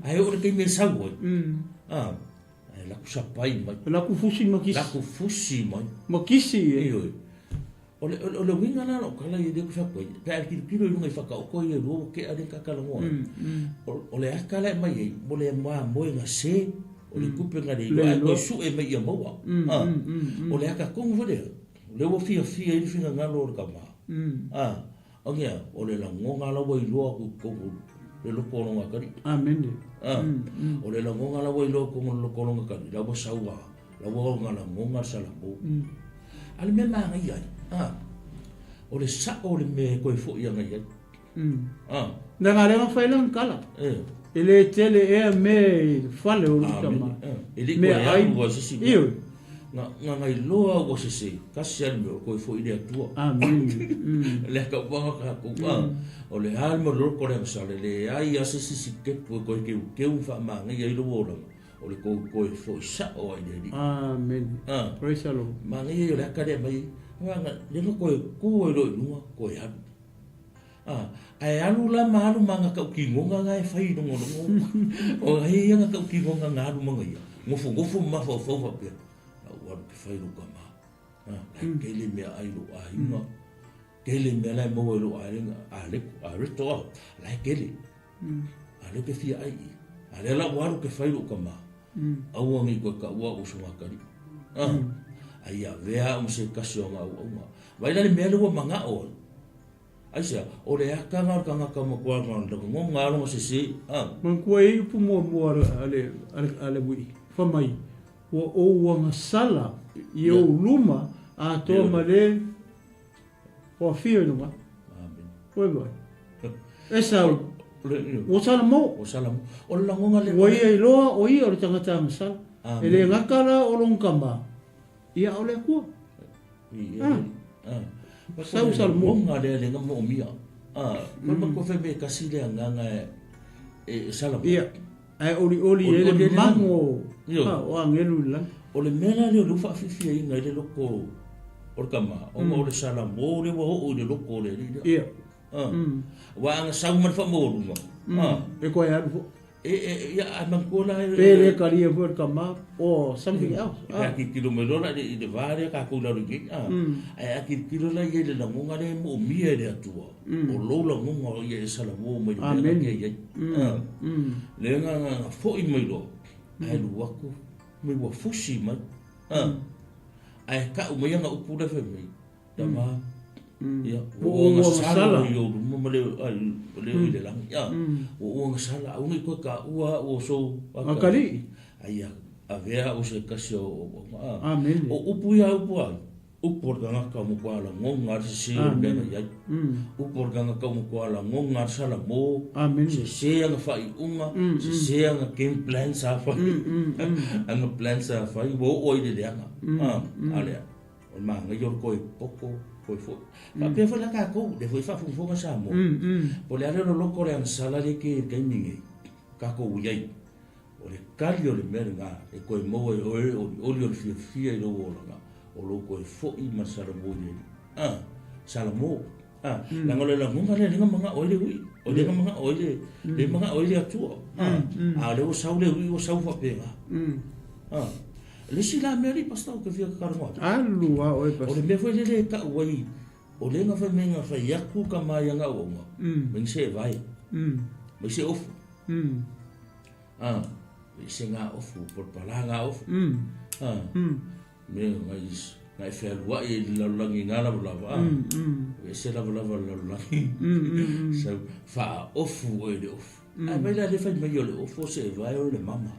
Ae o le keime e sau ai. Ae laku sapai mai.
Laku fusi ma kisi.
Laku fusi mai.
Ma kisi
e. Ioe. O le, o le uiga la o kala i le ku whakoi, pe a tilotilo i lunga i whakaoko i e rua ua kea le kakalagoa. O le aka la e mai ai, mo le mamoega se, o le kupe nga le iloa, ae koe sue mai ia maua. O le aka kongu foi lea, o lea ua fiafia ai le finagalo o le tama. O ngea, o le lagoga la ua iloa aku i totonu le loko o lona atalii.
Amene.
O le lagoga la ua iloa i totonu le loko o lona atalii, la ua sau a, la ua ona lagoga le salamo. A le mea manaia ai, o le sa'o o le mea e toe fo'i agai ai.
Leaga lea na fai lana tala. E le tele ea mea i le fale o lou tama.
E le i toe alu a se isi mea. Na nailoa ua sese, tasi a le mea o toe fo'i le Atua.
Amene.
Le tauvaga tatou, o le a le mea o le loko o le agasala, e leai a se isi sitepu e toe teuteu ma faamanaia ai lou olaga. O le tou toe foi sa'o ai le Alii.
Amene. Praise the Lord.
Manaia ia o le aka lea mai, lea na toe tu ai loa i luga, toe alu. Ae alu la ma alu ma nga tautinoga nga e fai i logologo. O ai ia nga tautinoga nga alu ma nga ia. Nofonofo ma mafaufau faapea, Lau alu ke fai lou tama. Lai tele mea ai lou aiga. Tele mea la e maua i lou aiga, a le, a reto a, la e tele. A lea ou te fia ai i. A lea la ua alu ke fai lou tama. Aua nei koe kaua au o so gatali'i. A ia avea au ma se tasi o nga auaunga. Vaai la le mea lea ua mana'o ai. Aisea? O le aka nga o le tagata matua nga o le lagona a lona sese.
Manatua e ai upu muamua a le uii, fai mai, Ua ou agasala i ou luma atoa ma le Ua afio i luga. Ua vai. Esau. Ua sala mo.
Ua sala mo. O le lagona le.
Ua ia iloa o ia o le tagata agasala. E le gata la o lona tama, ia a o le Atua.
Sau sala mo. Lagona lea le moomia. Koe ma koe fai me kasi le agaga e sala mo.
Ia. Ae olioli e le mago o agelu i le lagi.
O le mea la lea o lea ua faafiafiaina ai le loko o le tama, ona o le salamo lea ua oo i le loko o le alii lea.
Ia.
Aua a na sau ma le faamaualuga,
E toe alu foi.
E, ia, a manatua la
Pe le talia foi e le tama or something else.
Pe a tilotilo mai loa la i le va lea tatou i lalo i nei, ae a tilotilo la ia i le lagona lea e moomia e le Atua, o lou lagona o ia e salamo mai le mea na te i ai. Lea na foi mai loa, ae alu atu, mai ua fusi mai. Ae tau mai ana upu la e fai mai, Tama, ia, ua ou agasala i ou luma ma le leo i le lagi. Ua ou agasala, aua ne i toe taua au o sou atalii, a ia avea au o se tasi o auauna.
Amene.
O upu ia upu ai, upu o le tagata ua matua lagona le sese o le mea na i ai. Upu o le tagata ua matua lagona le salamo, sese ana faaiuga, sese ana game plan sa fai, ana plan sa fai, ua oo ai i le leaga. A lea. O le manaia o le toe poto, toe foi. Faapea foi la tatou, lea foi e faafogafoga Samoa. Po o le a le loloto o le agasala lea e tele i le taimi nei, tatou i ai. O le tali o le mea lena e toe maua e oe le olioli o le fiafia i lou olaga, o lou toe foi ma le Salamo i le Alii. A, Salamo. A, leaga o le lagona lea lea na manao ai le ui, o lea na manao ai le, lea manao ai le Atua. A, a o lea ua sau le ui ua sau faapena. A, le isi la mea alii Pastor ou te fia talanoa atu.
Alu a oe Pastor.
O le mea foi lele e tau ai, o lea na fai mai na fai atu tama i ana auauna, mai se e vae, mai se ofu. A, mai se ngā ofu, po le palā ngā ofu. A, mea ngai na e fealuai i le lalolagi i ngā lavalava, a, e ese lavalava o le lalolagi. Sau, faaofu oe i le ofu. Ae mai la le fai mai o le ofu o se e vae o le mama.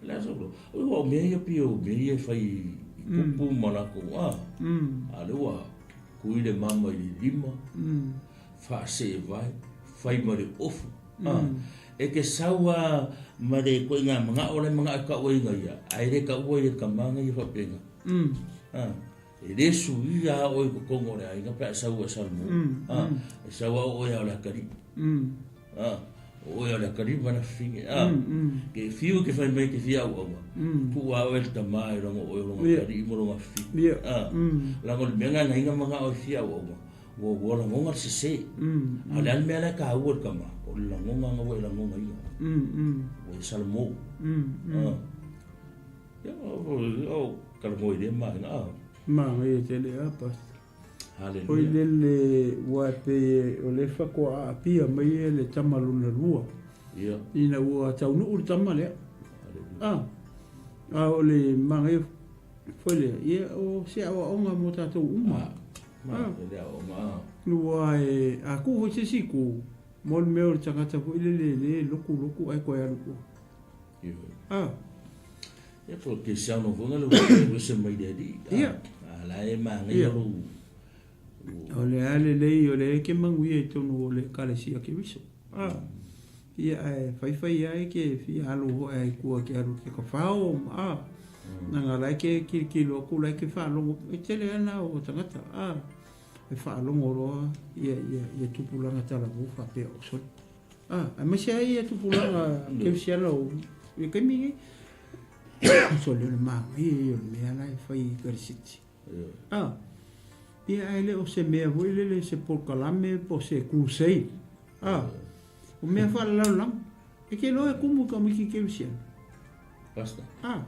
Le a sau loa, oi o mea ia pei o mea ia e fai i kupu ma latou a. A lea ua kui le mama i le lima, faaseevae, fai ma le ofu. A, e te sau a ma le ituaiga manao la e manao e tau ai ia, ae le taua ia le tama ia faapena. A, e le suia a oe i totonu o le aiga pe a e sau e Salomon. A, e sau a oe a o le atalii. A, o oe a o le atalii ma le afafine. A, ke fiu ke fai mai ke fia auaua, tuu a oe le tama e laga o oe o lona atalii ma lona afafine. A, laga o le mea lena na inga manao e fia auaua, ua ua lagona le sese. A o le a le mea la e taua i le tama, o le lagona na ua e lagona ia. Ua e Salomon. A. Ia, o talanoa i lea maina. A.
Manaia tele a, Pastor.
Haleluia.
Oi lele ua e pei o le faatoa aapia mai e le tama lona lua.
Ia.
Ina ua taunuu le tama lea.
Haleluia.
A, a o le manaia foi lea, ia o se aoaoga mo tatou uma.
A, manaia le aoaoga. A.
Ua e, a kuu foi se isi itu, mo le mea o le tagata foi lele le loku loku ae toe alu i tua.
A. Ia po o le kerisiano foi na le ua ese mai le Alii.
Ia.
A la e manaia lou.
O le a lelei o le e ke manuia i totonu o le Ekalesia Keriso. A. Ia ae faifai lava e ke fia alu foi ai tua ke alu ke kafao ma a. Leaga la e ke kilokilo atu la e ke faalogo e tele lava na o tagata a. E faalogo loa ia ia ia tupulaga talavou faapea o soli. Ah, aemaise ai ia tupulaga kerisiano o le taimi lenei. Sole o le manaia ia o le mea la e fai i Karisiti. Ah, ia ae le o se mea foi lele se polokalame po o se crusade. Ah, o mea faalelalolagi. E te iloa e kumu i tamaiti kerisiano.
Pastor.
Ah.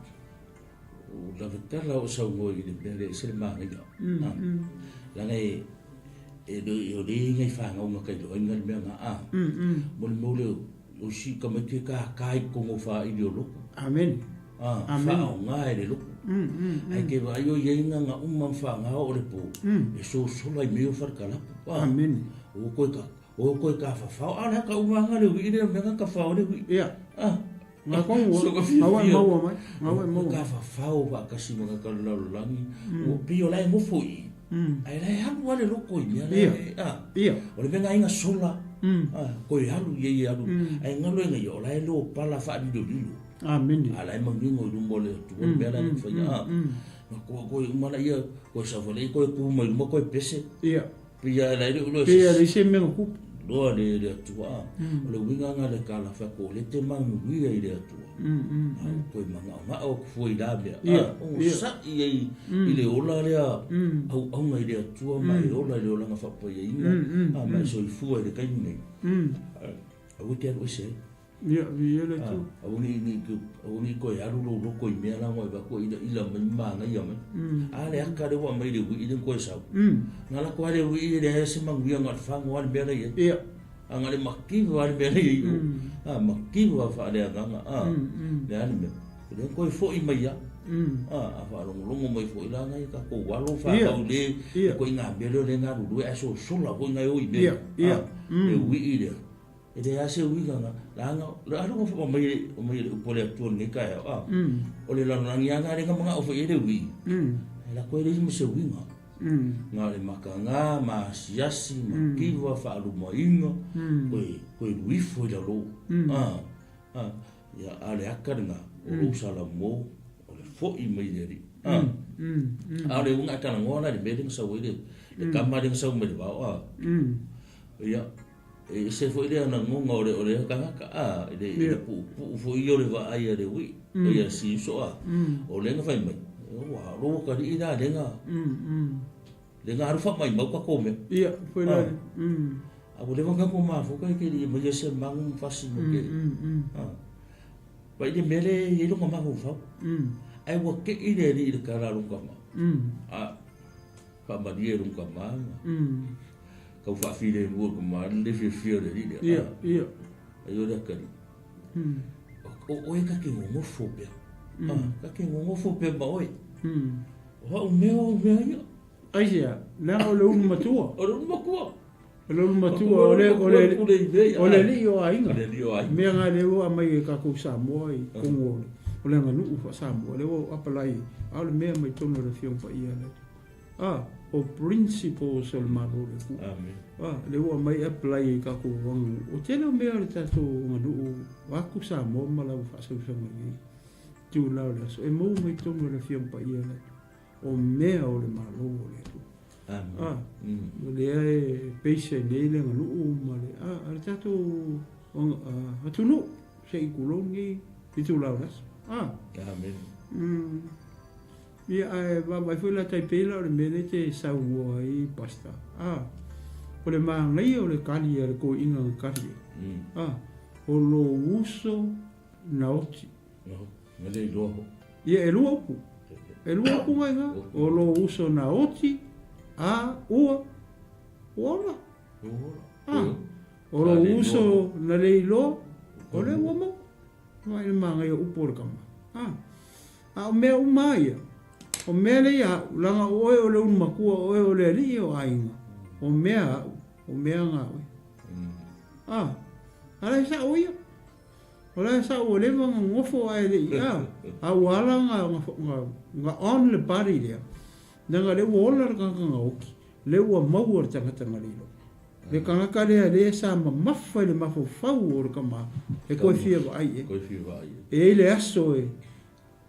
O lavetala o saunoa i le mea lea e ese le manaia. Ah. Leaga e e le o le inga i whanau nga kai loa inga le mea nga a. Mo le mea o le o si tamaiti e ka ka i kongo wha i o loko.
Amen.
Ah,
Amen.
wha o ngā e le loko. Ai ke wa aio i inga nga uma wha ngā o le po. E so sola i meo whare kalapu. Ah.
Amen.
O koe ka o koe ka whawhao. A le ka uma nga le ui le mea nga ka whao le ui.
Ia.
Ah.
Ngā kongo,
So ka whiwhia.
ngā wai maua mai, ngā wai maua.
Ka whawhao wha kasi ma ka lalolagi. O pei o la e ngofo i. Ai la e alu ale loko i mea
Ia.
le a.
Ia.
O le mea nga inga sola. A, koe alu ia i alu. Ai ngalo e ngai o la e lo pala wha lilo lilo.
Amen.
A la e mangingo i rumo le atua le mea la e whaia. A. Na koe koe umala ia, koe sawale i koe kuma i ruma koe pese.
Ia.
Pia e la e le ulo e
Pia le se mea kupu.
Loa le le atua. O le uinga nga le kala wha ko le te manuia i le atua. A o koe manga o ngā o kufua i la mea.
Ia,
A, o
ia.
sa i ei i le ola lea au aunga i le atua ma e ola i le olanga whapaia inga. A ma e soifua i le kaimi nei. A ua te alu ese ai.
Ia, viia le Atua.
Aua ne i, aua ne i toe alu lou loto i mea la ua e vaai atu e ilaila mai ma manaia mai. A le aka lea ua aumai i le uii lea na toe sau. Na alu atu lava le uii e leai se manuia na o le fago lava le mea la e i ai.
Ia.
A na o le mativa lava le mea la e i ai i o. A mativa lava faaleagaga a. Le a le mea. O lea na toe foi mai lava. A, a faalogologo mai foi la nai tatou alo ma fanau i le ituaiga mea lea o lea e galulue ae sosola foi nai o i mea ia. A, le uii lea. E leai lava se uiga na, leaga, le a lea ua aumai, aumai e le upu a le Atua i lenei taeao, a, o le lalolagi lava lena lea na manao foi i ai le uii, e alu atu ai leai ma se uiga. Na o le mataga, ma asiasi, mativa, faalumaina, toe, toe luifo i lalo. A, a, ia, a o le ata lena, o lou salamo, o le foi mai le Alii. A, a o le uiga a talanoa la i le mea lea na sau ai le, le tama lea na sau mai le vao, a, ia, E ese foi lea lagona o le o lea tagata a i le i le puupuu foi ia o le vaai a le uii o ia si uso a o lea na fai mai ua o lou atalii la lea na lea na alu faamaimau tatou mea.
Ia foi la
a ua leva ona tatou mafuta e te le i aumaia se manu ma fasi ma te a vaai le mea lea e i ai lona mafaufau ae ua tei le alii i le tala a lona tama a Faamalie e lou tama ma tau faafilemu e tama le fiafia o le alii lea.
Ia, ia.
Ai o le atalii. O oe ta te nonofo pea. Ta te nonofo pea ma oe. O au mea o au mea ia.
Aisea, leaga o le ulu matua.
O le ulu matua.
O le ulu matua, o le, o le, o le alii o aiga. O le alii o aiga. Mea nga lea ua aumai e tatou Samoa i totonu o le, o le aganuu faa-Samoa, lea ua apalai, a o le mea mai totonu o le Afioga Paia a le Atua. A, o principles o le Malo o le Atua.
Amen.
A, lea ua aumai e apply i tatou aganuu. O tele o mea o le tatou aganuu vaeatu Samoa ma lau faasausauga i nei itula o le aso, e maua mai totonu o le Afioga Paia a le Atua. O mea o le Malo o le Atua.
Amen.
A, o lea e base ai nei le aganuu ma le, a, a le tatou atunuu, se i tulou lenei itula o le aso. A.
Amen.
Ia, ae vaavaai foi la tai pei la o le mea lea e te saunoa ai Pastor, a, o le manaia o le kali a le toeaina na kali ai, a, o lou uso na oti.
No, na le iloa ho.
Ia, e lua upu. E lua upu ngai nga. O lou uso na oti, a, ua, ua ola.
Ua ola.
A, o lou uso na le iloa, o lea ua maua. Vaai le manaia o upu o le tama. A. A o mea uma a ia, o mea lea ia a'u, leaga o oe o le ulu matua, o oe o le alii o aiga, o mea a'u, o mea ga oe. A, a la e sa'o ia. O la e sa'o ua leva ona nonofo ae le i, a, a ua ala ona, ona, ona on le body lea, leaga lea ua ola le tagata na oti, lea ua maua le tagata na le iloa. Le tagata lea lea sa mamafa i le mafaufau o le tama, e toe fia vaai i ai.
Toe fia vaai i ai.
E i ai le aso e,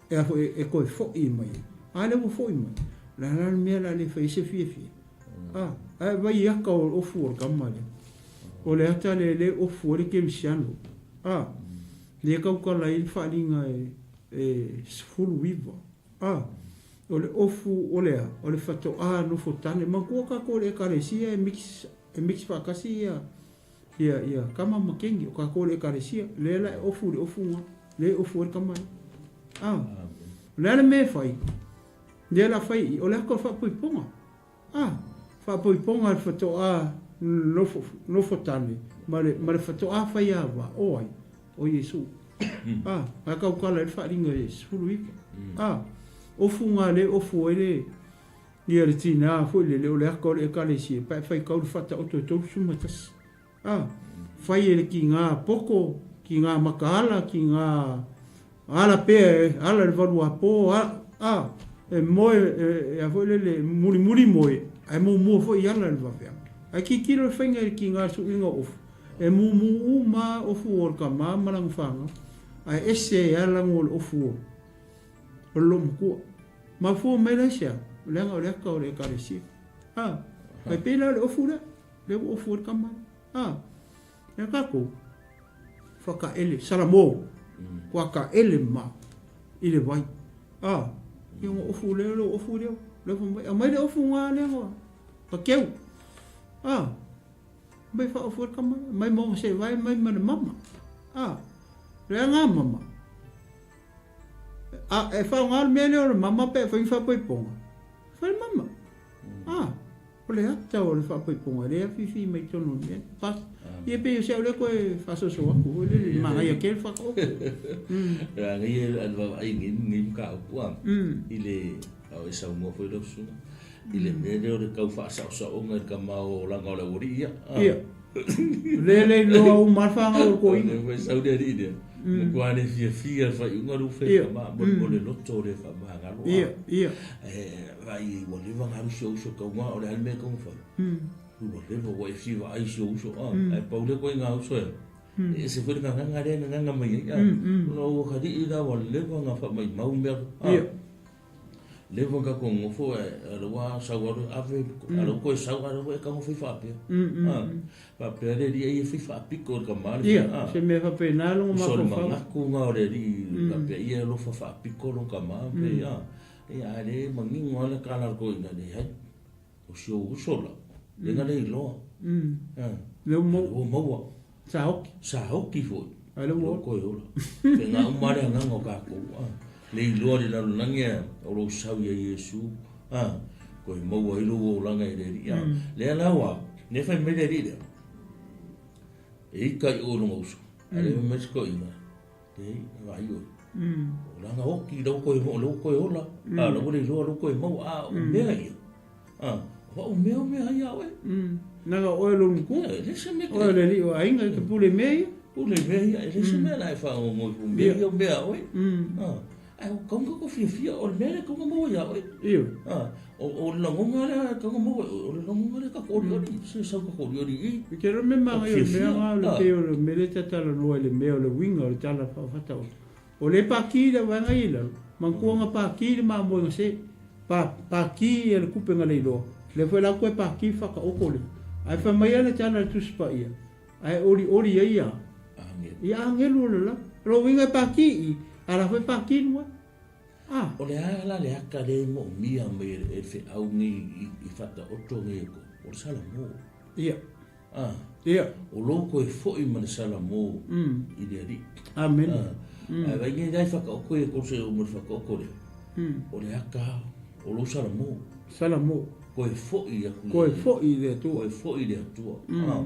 e, a foi, e toe foi mai ai. A lea ua foi mai. O le a la le mea o le a le fai ai se fiafia? A, ae vaai i ata o ofu o le tama lea. O le ata lea lea e ofu ai le kerisiano. A, lea e tautala ai le faaaliga e, e 19. A, o le ofu o le a? O le fatoa nofo tane. Manatua tatou i le Ekalesia e mix, e mix faatasi ia, ia, ia tama ma teine. O tatou i le Ekalesia, lea la e ofu i le ofu lena, lea e ofu ai le tama lea. A, o le a le mea e fai? Lea o le a fai i i, o le ata o le faapoipoga. A, faapoipoga a le fatoa nofo, nofo tane ma le, ma le fatoa faiava, o ai? O Iesu. A, a tautala ai le faaaliga e 19. A, ofu nga le ofu ai le, ia le tinā foi lele o le ata o le Ekalesia, pa e faitau le faataoto e 31. A, fai e le kigā poto, kigā makaala, kigā ala pea e ala i le valuapō, a, a, e moe, e, e a foi lele, e mulimuli moe, ae muamua foi i ala i le vaveaga. Ae tilotilo le faiga i le kigā suiga o ofu, e mumu uma ofu o le tama ma lana fanau, ae ese ai lava lago o le ofu o, o le loomatua. Mafua mai la i se a? Leaga o le ata o le Ekalesia. A, e pei la o le ofu lea. Lea ua ofu ai le tama lea. A, e tatou, whakaele, salamo, kua kaele ma i le vai. A, ia nga ofu lea, lea ofu lea, lea fa mai, aumai le ofu nga lea nga, ka keu. A, mai wha ofu ai le tama lea, mai maunga se vai, mai ma le mama. A, Le agamama. A e faaaoga le mea lea o le mama pe a fai ni faapaipoga, fai le mama. A, o le ata o le faapaipoga e le afifi mai totonu o le mea. Pas, ia pei o se au lea koe faasoaso atu foi lele, mm. Manaia tele whakaoko.
Ia ngai e le vaavaai nei nei mataupu a i le a o e saunoa foi lau susuga i le mea lea o le tau faasaosaoga i le tama o olaga o le aualii ia.
Ia. Le le iloa uma lava fanau o le koina.
O le sau le alii lea. Matua le fiafia le faaiuga lea ua fai tama mo le loto o le faamagalo.
Ia, ia.
Vaai ua leva ona alu si ou uso tauga o le a le mea e tau ona fai. Ua leva ua e fia vaai i si ou uso ae pau lea koe nga uso e. E ese foi le gagana lea e gagana mai ai. Ona ua alii la ua leva ona faamaimau mea.
Ia.
Leva ona tatou nonofo ae o lea ua sau alu ave, a o lea ua toe sau a o lea ua e tago fai faapea. Faapea le alii ai e fai faapito e le tama le
mea. Ia, se mea faapena lona
mafaufau. So le manatu lena o le alii faapea ia e alofa faapito lona tama pe a. Ia a o lea e manino lava le tala a le toeaina, leai, o si ou uso la, lea na le iloa.
Lea
ua maua.
Sa oki.
Sa oki foi.
A lea ua
ola. Koe ola. Faiga uma le agaga o tatou. Le iloa le lalolagi a o lou sau ia Iesu. Koe maua ai lou olaga e le Alii. Lea la ua, lea fai mai le Alii lea. E ita i oe lona uso. A lea fai mai si toeaina. Leai, na vaai oe. O lana oki, lea ua toe, lea ua toe ola. A lea ua le iloa lea ua toe maua. A o mea ia. A, o au mea o mea ai a oe.
Nana o oe lou matua.
E le se mea.
Oe le alii o aiga e te pule mea ia.
Pule mea ia, e le se mea la e faagongo i mea ia o mea a oe. Ae o kaunga ko fiafia, o le mea lea kaunga maua ia oe.
Io.
O le lagonga lea kaunga maua, o le lagonga lea ka olioli, se sau ka olioli i.
I te rame manga i o le mea nga o le pei o le mea lea talanoa i le mea o le uiga o le tala faafatauta. O le paki le vaega i lalo, manatua na paki le mamoe se, pa, paki ia le kupe na leiloa, lea foi la toe paki whakaoko le. Ae whai mai ana tana le Tusi Paia, ae olioli ai ia, ia angelu o le la. Lo uiga e paki i, a la foi paki nua. Ah.
O le a la le aka lea e moomia mai e le feau nei i Fataoto nei e ko, o le Salamo.
Ia.
Ah.
Ia.
O lou koe foi ma le Salamo i le Alii.
Amen.
Ah. Ae vai nei lai whakaoko ia kose o mo le whakaoko lea. O le aka o lou Salamo.
Salamo.
Koe foi aku.
Koe foi i le Atua.
Koe foi i le Atua. Ah.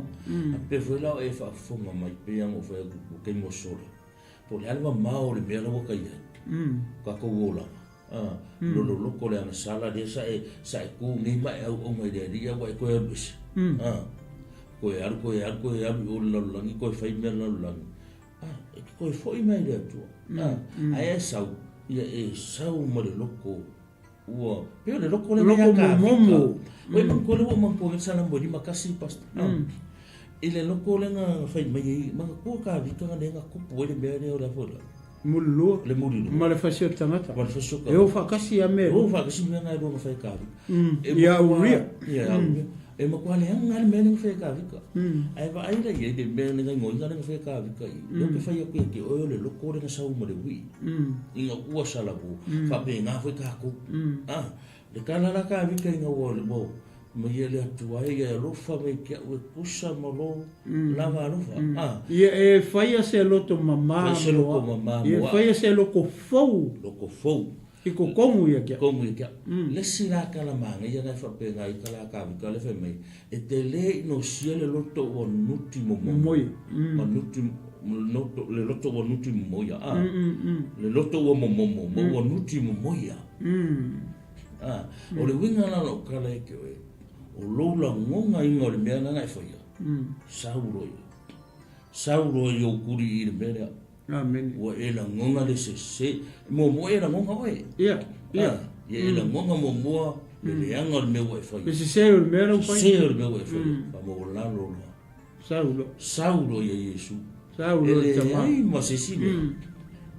A pe foi la o e whaafonga mai pe ang o whai aku o kei mo sole. Po le a le mamao o le mea la ua kai ai. Kakou olaga. Ah. Lololoko le agasala lea sa e, sa e ku nei ma e auauna i le Alii a ua e koe alu ese. Ah. Koe alu, koe alu, koe alu i o le lalolagi, koe fai mea le lalolagi. Ah, e te koe foi mai i le Atua. Ah. Ae e sau, ia e sau ma le loko ua, pei o le loko lea
Loko momomo.
Oi manatua le ua manatua le sala mo lima kasi pastor. Ah. I le loko lea na fai mai ai, manatua ka vika lea na tupu ai le mea lea o le a foi la.
Mulilua.
Le mulilua.
Ma le fasi o le tagata.
Ma le fasi o le
tagata. E o faakasi a mea.
E o faakasi mea na e lua na fai e Kavika.
Ia Uria.
Ia Uria. E matua leaga le mea lea na fai e Kavika. Ae vaai la i ai le mea le gaoioiga lea na fai e Kavika i. Lea ou te fai atu ia te oe o le loko lea na sau ma le uii. Ina ua salamu. Faapena foi tatou. Le tala la Kavika ina ua ua ma ia le Atua e ia alofa mai ki a'u e tusa ma lou lava alofa.
Ia e faia se loto mama
Faia se loto mama
Ia
mo a'u.
faia se loko fou.
Loko fou.
I totonu ia ki a'u.
Totonu ia ki a'u. Le isi la tala manaia na e faapena ai tala a Kavika le fai mai, e te le inosia le loto ua nuti momoia.
Momoia.
Ma nuti le loto ua nuti momoia. Le loto ua momomo ma ua nuti momoia. O le uiga la o lou tala ia te oe, o lou lagonaina o le mea lena na e faia, sau loa ia. Sau loa i ou tuli i le mea lea.
Amene.
Ua e lagona le sese. Muamua e lagona oe.
Ia, ia.
Ia e lagona muamua le leaga o le mea ua e faia.
Le sese o le mea la ua faia.
Sese o le mea ua e faia. Faamaualalo loa.
Sau loa.
Sau loa ia Iesu.
Sau loa
E leai ma se isi mea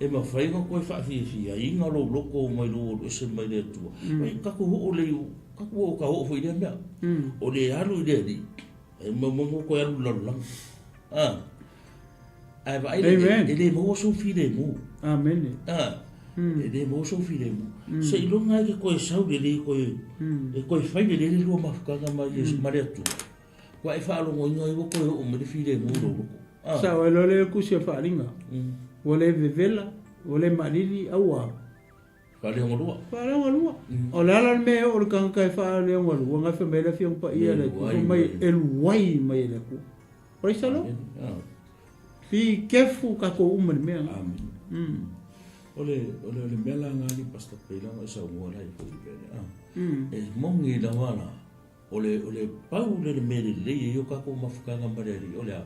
e mafai ona toe faafiafiaina lou loto mai lou alu ese mai le Atua. Ai tatou oo le tatou oo ka oo foi i lea mea. O le alu i le Alii, e maumau toe alu i le lalolagi. Ae vaai le, e le maua sou filemu.
Amene.
E le maua sou filemu. Seiloga ai ke toe sau lelei koe, e toe fai lelei le lua mafutaga ma Iesu ma le Atua. Kua e faalogoina ai ua toe oo mai le filemu i lou loko.
Sao ai loa lea le tusi o le Faaaliga. Ua le vevela, ua le maalili, auā.
Faaleogalua.
Faaleogalua. O le ala le mea e oo le tagata e faaleogalua, na fai mai le Afioga Paia a le Atua, fai mai e luai mai e le Atua. Praise the Lord. Be careful tatou uma i le mea lena.
Amen. O le, o le, o le mea la nga ni Pastor Peila ma e saunoa la i foi i mea lea. E moni lava la, O le, o le pau lea le mea lelei ai o kākou mafutaga ma le Alii, o le a?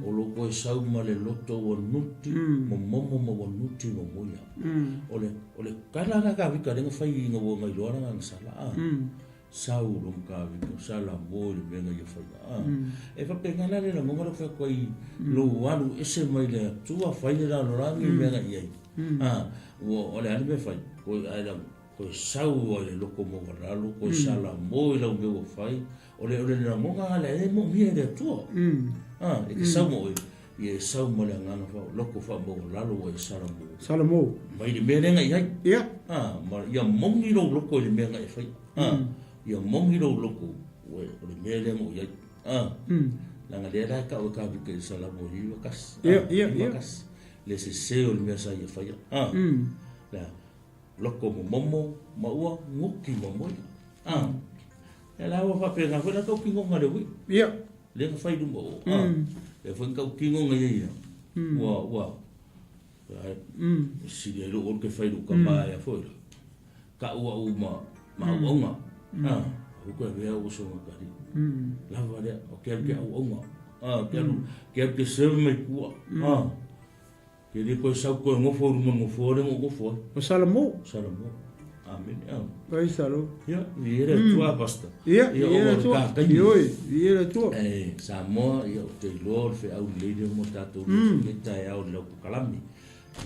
O lo koe sau ma le loto ua nuti momomo ma ua nuti momoia. O le, o le kala la ka vika lenga fai inga ua ngai loa langa sala a. Sau lo ka vika sala mo le mea ngai fai a. E fa pe ngala le la ngonga lo fa koi lo alu ese mai le atua fai le la lo la ngi mea ngai ai. A, ua o le ale me fai koi ai la Koe sau ai le loko maualalo, koe sala mo i lau mea ua fai, o le, o le lagona a le e moomia e le Atua. A, e te sau ma oe, ia e sau ma le agaga fa, loko faamaualalo ua e sala mo.
Sala mo.
Mai le mea lea na i ai.
Ia.
A, ma ia moni lou loko i le mea na e faia. A, ia moni lou loko, ua, o le mea lea na o i ai. A, leaga lea la e tau e Kavika i le Salamo 91.
Ia, ia, ia.
91. Le sese o le mea sa ia faia. A, lea. Loko momomo ma ua guti momoia. A. E la ua faapena foi la tau kingonga le ui.
Ia.
Le na fai luma o. A. Le foi tau kingonga ia ia. Ua ua. Ai. Sili ai lo o ke fai lu ka ma ia foi la. Ka ua u ma ma au aunga. A. U ko vea u so ka ri. Lava le o ke ke au aunga. A ke alu ke alu ke serve mai kua. A. Ke le koe sau koe ngofo i luma ngofo le ngofo ai.
O Salamo.
Salamo. Amen.
Oi Salo.
Ia, i ere atua pastor.
Ia, i ere atua. Ioe, i ere atua.
E, Samoa, ia o te iloa o le feau lelei lea mo tatou le mm. taeao i lau pokalame.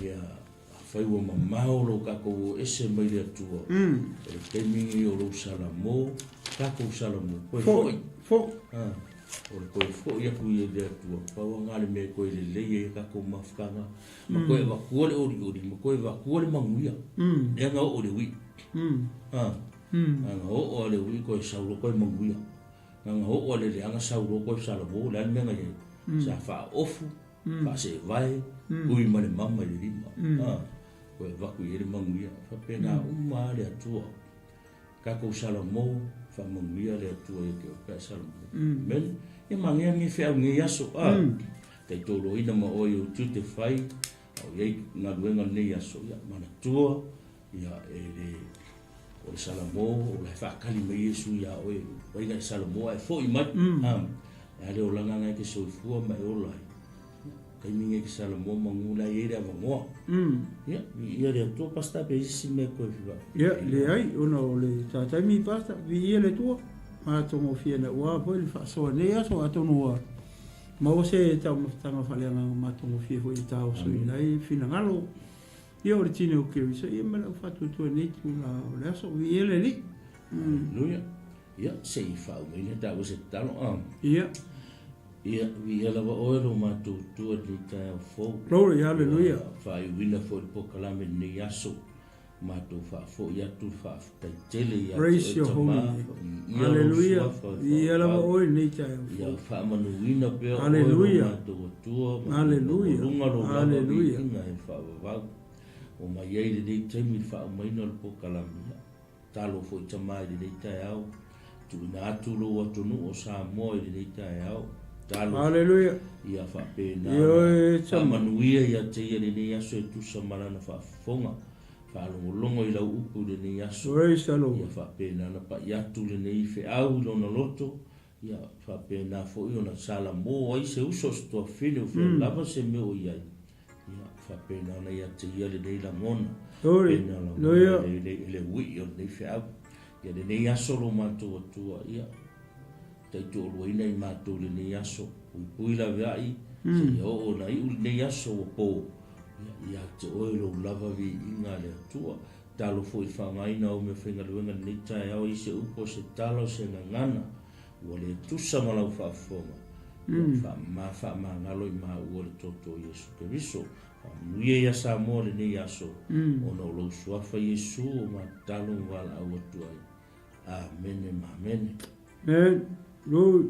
Ia, afai ua mamao lou tatou o ese mai le Atua. O le taimi lenei o lou Salamo, tatou Salamo, koe foi.
Foi.
Ah. O le toe foi atu ia i le Atua, pau lava le mea e toe lelei ai a tatou mafutaga, ma toe avatua le olioli, ma toe avatua le manuia. Lea na oo i le uiʻi. A, na oo lava le uiʻi toe sau loa toe manuia. Na na oo lava le leaga sau loa toe salamo, o le a le mea na i ai? Sa faaofu, faaseevae, tui ma le mama i le lima. A, toe avatu i ai le manuia. E faapena uma lava le Atua. Tatou Salamo, faamanuia le Atua ia te oe pe a Salamo. Amen. Ia magea lenei feau i lenei aso. A, taitoloina ma oe i ou tiute fai, a o i ai galuega lenei aso, ia manatua, ia e le, o le Salamo, o la e faatali mai Iesu ia oe, vai na e Salamo ae foi mai. A, e a le olaga na e te soifua ma e ola ai. Taimi nei ke Salamo manu la i ai le avanoa. Ia, viia le Atua, Pastor, pe isi mea koe fiva.
Ia, leai, ona o le tātaimi, Pastor, viia le Atua, matagofie na ua foi le faasoa nei aso, atonu ua maua se taumafataga faaleagaga matagofie foi e taosoina ai finagalo. Ia, o le tino o Keriso, ia ma le au faatuatua nei tula o le aso, viia le Alii.
Hallelujah. Ia, se i faaumaina taua se tatalo. Ah.
Ia.
Ia, viia lava oe lo matou Atua i lenei taeao fou.
Glory, hallelujah.
Ua faaiuina foi le polokalame i lenei aso. Matou faafoi atu le faafetai tele ia te
Praise
oe
your holy
Tama,
name.
viia lou
Hallelujah.
suafa e
Viia lava
faaauau.
oe i lenei taeao
Ia
fou.
faamanuina pea oe lo
Hallelujah.
matou Atua, ma
Hallelujah.
maualuga lou lava
Hallelujah.
viiga e faavavau. Ua mai ai lenei taimi i le faaumaina o le polokalame. Ia, Talo foi Tama i lenei taeao, tuuina atu lou atunuu o Samoa i lenei taeao, talo
Haleluia.
ia faapena
Ioe Tama.
faamanuia ia te ia lenei aso e tusa ma lana faafofoga, faalogologo i lau upu i lenei aso,
Praise the Lord.
ia faapena ona pai atu lenei feau i lona loto, ia faapena foi ona salamo ai se uso o se tuafine o fea lava se mea o i ai, Ia, faapena ona ia te ia lenei lagona,
Glory.
pena lagona
Hallelujah.
le, le, le uiʻi o lenei feau. Ia lenei aso lo matou Atua, ia, taitoaluaina i matou i lenei aso, puipui laveai, seia oo ona iu lenei aso ua po. Ia, ia te oe lou lava viiga le Atua. Talo foi i le faaaogaina o meafaigaluega i lenei taeao i se upu o se tala o se gagana, Ua le tusa ma lau faafofoga, ia faamama faamagalo i maua le toto o Iesu Keriso. Faamanuia ia Samoa lenei aso, ona o lou suafa Iesu o matatalo ma valaau atu ai. Amene ma amene.
Amen. Glory.